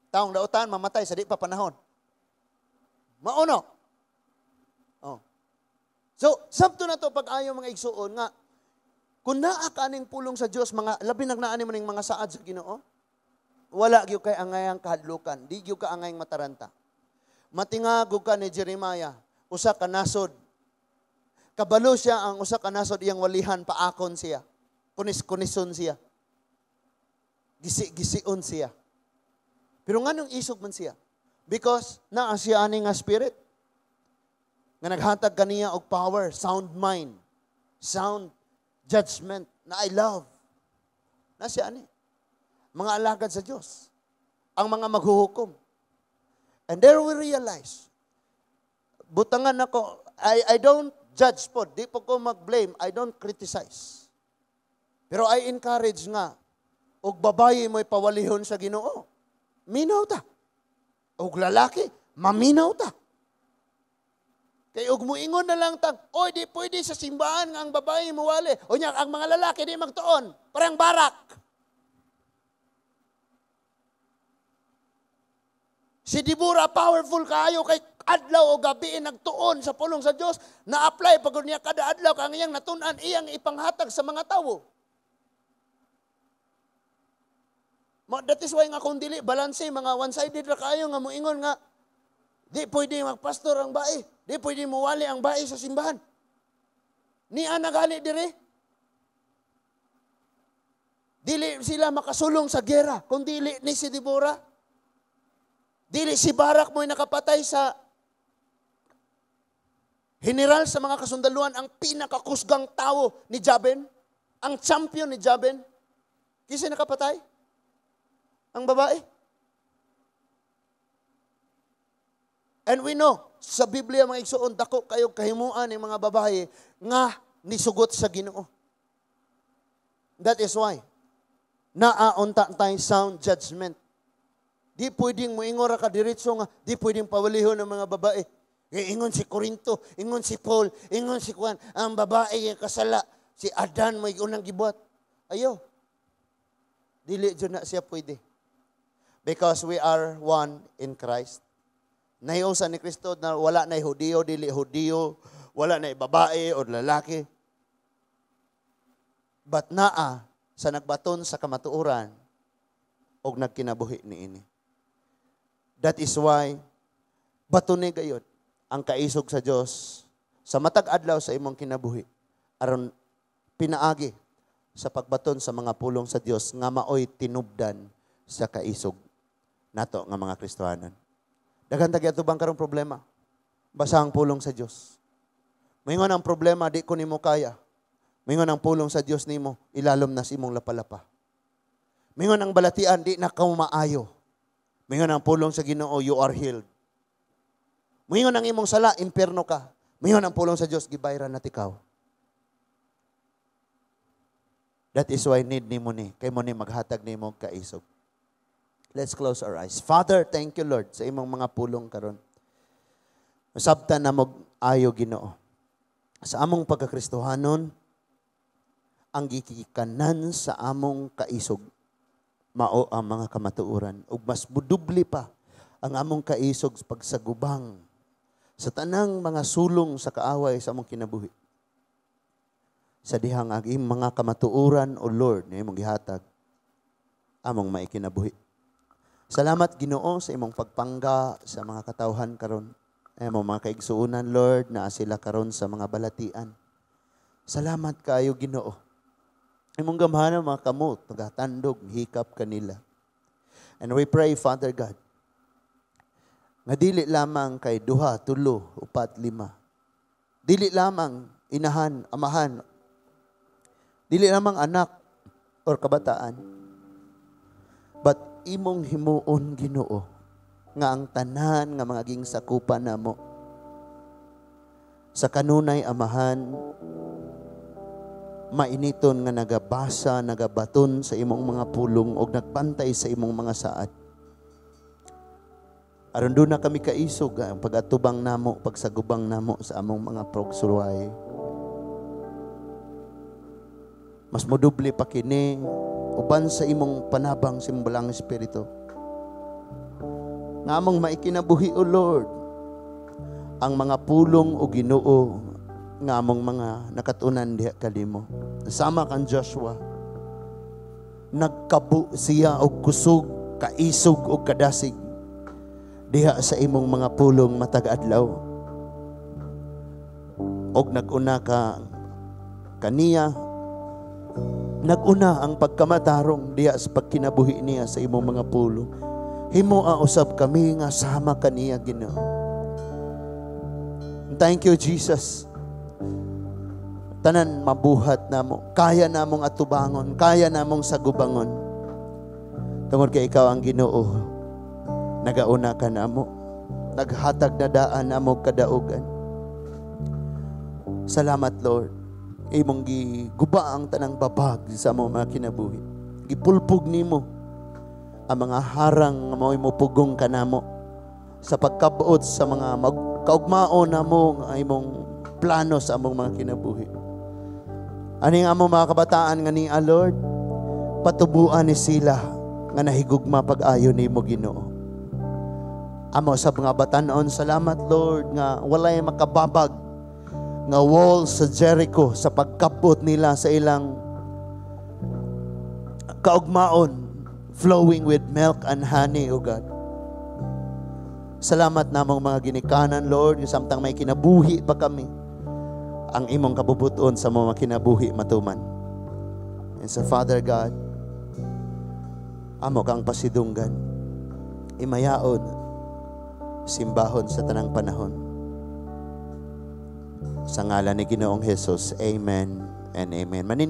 A: taong dautan mamatay sa di pa panahon. Mauno. Oh. So, sabto na to pag-ayo mga igsuon nga kung naa ka aning pulong sa Dios, mga labi nagnaan mo ning mga saad sa Ginoo, wala gyud kay angayang kahadlukan, di gyud ka angayang mataranta. Matingagog ka ni Jeremiah, usa ka nasod. Kabalo siya ang usa ka nasod iyang walihan, paakon siya. Kunis-kunison siya. Gisi-gision siya. Pero nganong isog man siya? Because naa siya ani nga spirit nga naghatag kaniya og power, sound mind, sound Judgment na I love. Na siya ani. Mga alagad sa Diyos. Ang mga maghuhukom. And there we realize, butangan ako, I don't judge po, di po ko mag-blame, I don't criticize. Pero I encourage nga, og babaye mo'y pawalihon sa Ginoo, minaw ta. Og lalaki, maminaw ta. Kay og muingon na lang tang, "Oy, di pwede sa simbahan nga ang babae muwali. O nya, ang mga lalaki di magtuon." Parang Barak. Si Deborah, powerful kaayo kay adlaw o gabi nagtuon sa pulong sa Dios, na-apply pag niya kada adlaw kang iyang natun-an iyang ipanghatag sa mga tawo. That is why nga kung dili balanse, mga one-sided ra kaayo nga moingon nga di pwede magpastor ang bae, di pwede muwali ang bae sa simbahan. Niya nagali dire. Dili sila makasulong sa gera kung dili ni si Deborah. Dili si Barak mo'y nakapatay sa general sa mga kasundaluan, ang pinakakusgang tao ni Jabin, ang champion ni Jabin. Kasi nakapatay ang babae. And we know, sa Biblia mga igsoon, dako kayo kahimuan ng mga babae nga nisugot sa Ginoo. That is why, naaunta tayo sound judgment. Di pwedeng muingora ka diretso nga, di pwedeng pawalihon ng mga babae. Ingon si Corinto, ingon si Paul, ingon si Juan, ang babae yung kasala, si Adan may unang gibuhat. Ayo, dili dyan na siya pwede. Because we are one in Christ. Nahiusa ni Kristo na wala na Hudiyo, dili Hudiyo, wala na babae o lalaki. But naa sa nagbaton sa kamatuoran og nagkinabuhi niini. That is why baton ni gayod ang kaisog sa Dios sa matag adlaw sa imong kinabuhi aron pinaagi sa pagbaton sa mga pulong sa Dios nga maoy tinubdan sa kaisog nato nga mga Kristohanon. Daghan ta gyud karong problema. Basa ang pulong sa Dios. Moingon ang problema di ko nimo kaya. Moingon ang pulong sa Dios nimo ilalom na sa imong lapalapa. Moingon ang balatian di na ka maayo. Moingon ang pulong sa Ginoo, you are healed. Moingon ang imong sala, impierno ka. Moingon ang pulong sa Dios, gibayran na tikaw. That is why need nimo ni, kay mo ni maghatag nimo kaisog. Let's close our eyes. Father, thank you Lord sa imong mga pulong karon. Masabtan na mag-ayo Ginoo. Sa among pagkakristohanon, ang gikikanan sa among kaisog mao ang mga kamatuoran ug mas budubli pa ang among kaisog sa pagsagubang sa tanang mga sulong sa kaaway sa among kinabuhi. Sa dihang ang imong mga kamatuoran, O Lord, na imong gihatag, among maikinabuhi. Salamat Ginoo sa imong pagpangga sa mga katawhan karon. Among mga kaigsuonan, Lord, naa sila karon sa mga balatian. Salamat kaayo Ginoo. Imong gamhanan mga kamot, nagatandog, hikap kanila. And we pray, Father God, nga dili lamang kay duha, tulo, upat, lima. Dili lamang inahan, amahan. Dili lamang anak or kabataan. But imong himuon Ginoo nga ang tanan nga mga ging sakupan namo sa kanunay amahan mainiton nga nagabasa, nagabaton sa imong mga pulong og nagbantay sa imong mga saad. Aron doon na kami kaisog ang pagatubang namo, pagsagubang namo sa among mga progsulway. Mas modoble pa kini uban sa imong panabang sa imong balang espiritu. Nga among maikinabuhi, O Lord, ang mga pulong o Ginoo nga among mga nakatunan diha kanimo. Sama kang Joshua, nagkabu siya og kusog, kaisog og kadasig diha sa imong mga pulong matag adlaw. Og naguna ka kaniya, naguna ang pagkamatarong diha sa pagkinabuhi niya sa imong mga pulong. Himoa usab kami nga sama kaniya, Ginoo. Thank you, Jesus. Tanan mabuhat namo, kaya namong atubangon, kaya namong sagubangon. Tungod kay ikaw ang Ginoo, nagauna ka namo, naghatag na daan namo kadaugan. Salamat, Lord. Imong giguba ang tanang babag sa among mga kinabuhi. Gipulpog nimo ang mga harang nga mao'y mupugong kanamo sa pagkabuot sa mga kaugmaon namo nga imong plano sa among mga kinabuhi. Aning among mga kabataan nga ni Lord, patubuan ni sila nga nahigugma pag-ayo nimo, Ginoo. Amo sa mga batanon, salamat, Lord, nga walay makababag nga wall sa Jericho sa pagkabot nila sa ilang kaugmaon flowing with milk and honey, O God. Salamat namong mga ginikanan, Lord, samtang may kinabuhi pa kami, ang imong kabubuton sa mga kinabuhi matuman. And sa Father God, amo kang pasidunggan, imayaon, simbahon sa tanang panahon. Sa ngalan ni Ginoong Jesus, Amen and Amen. Manin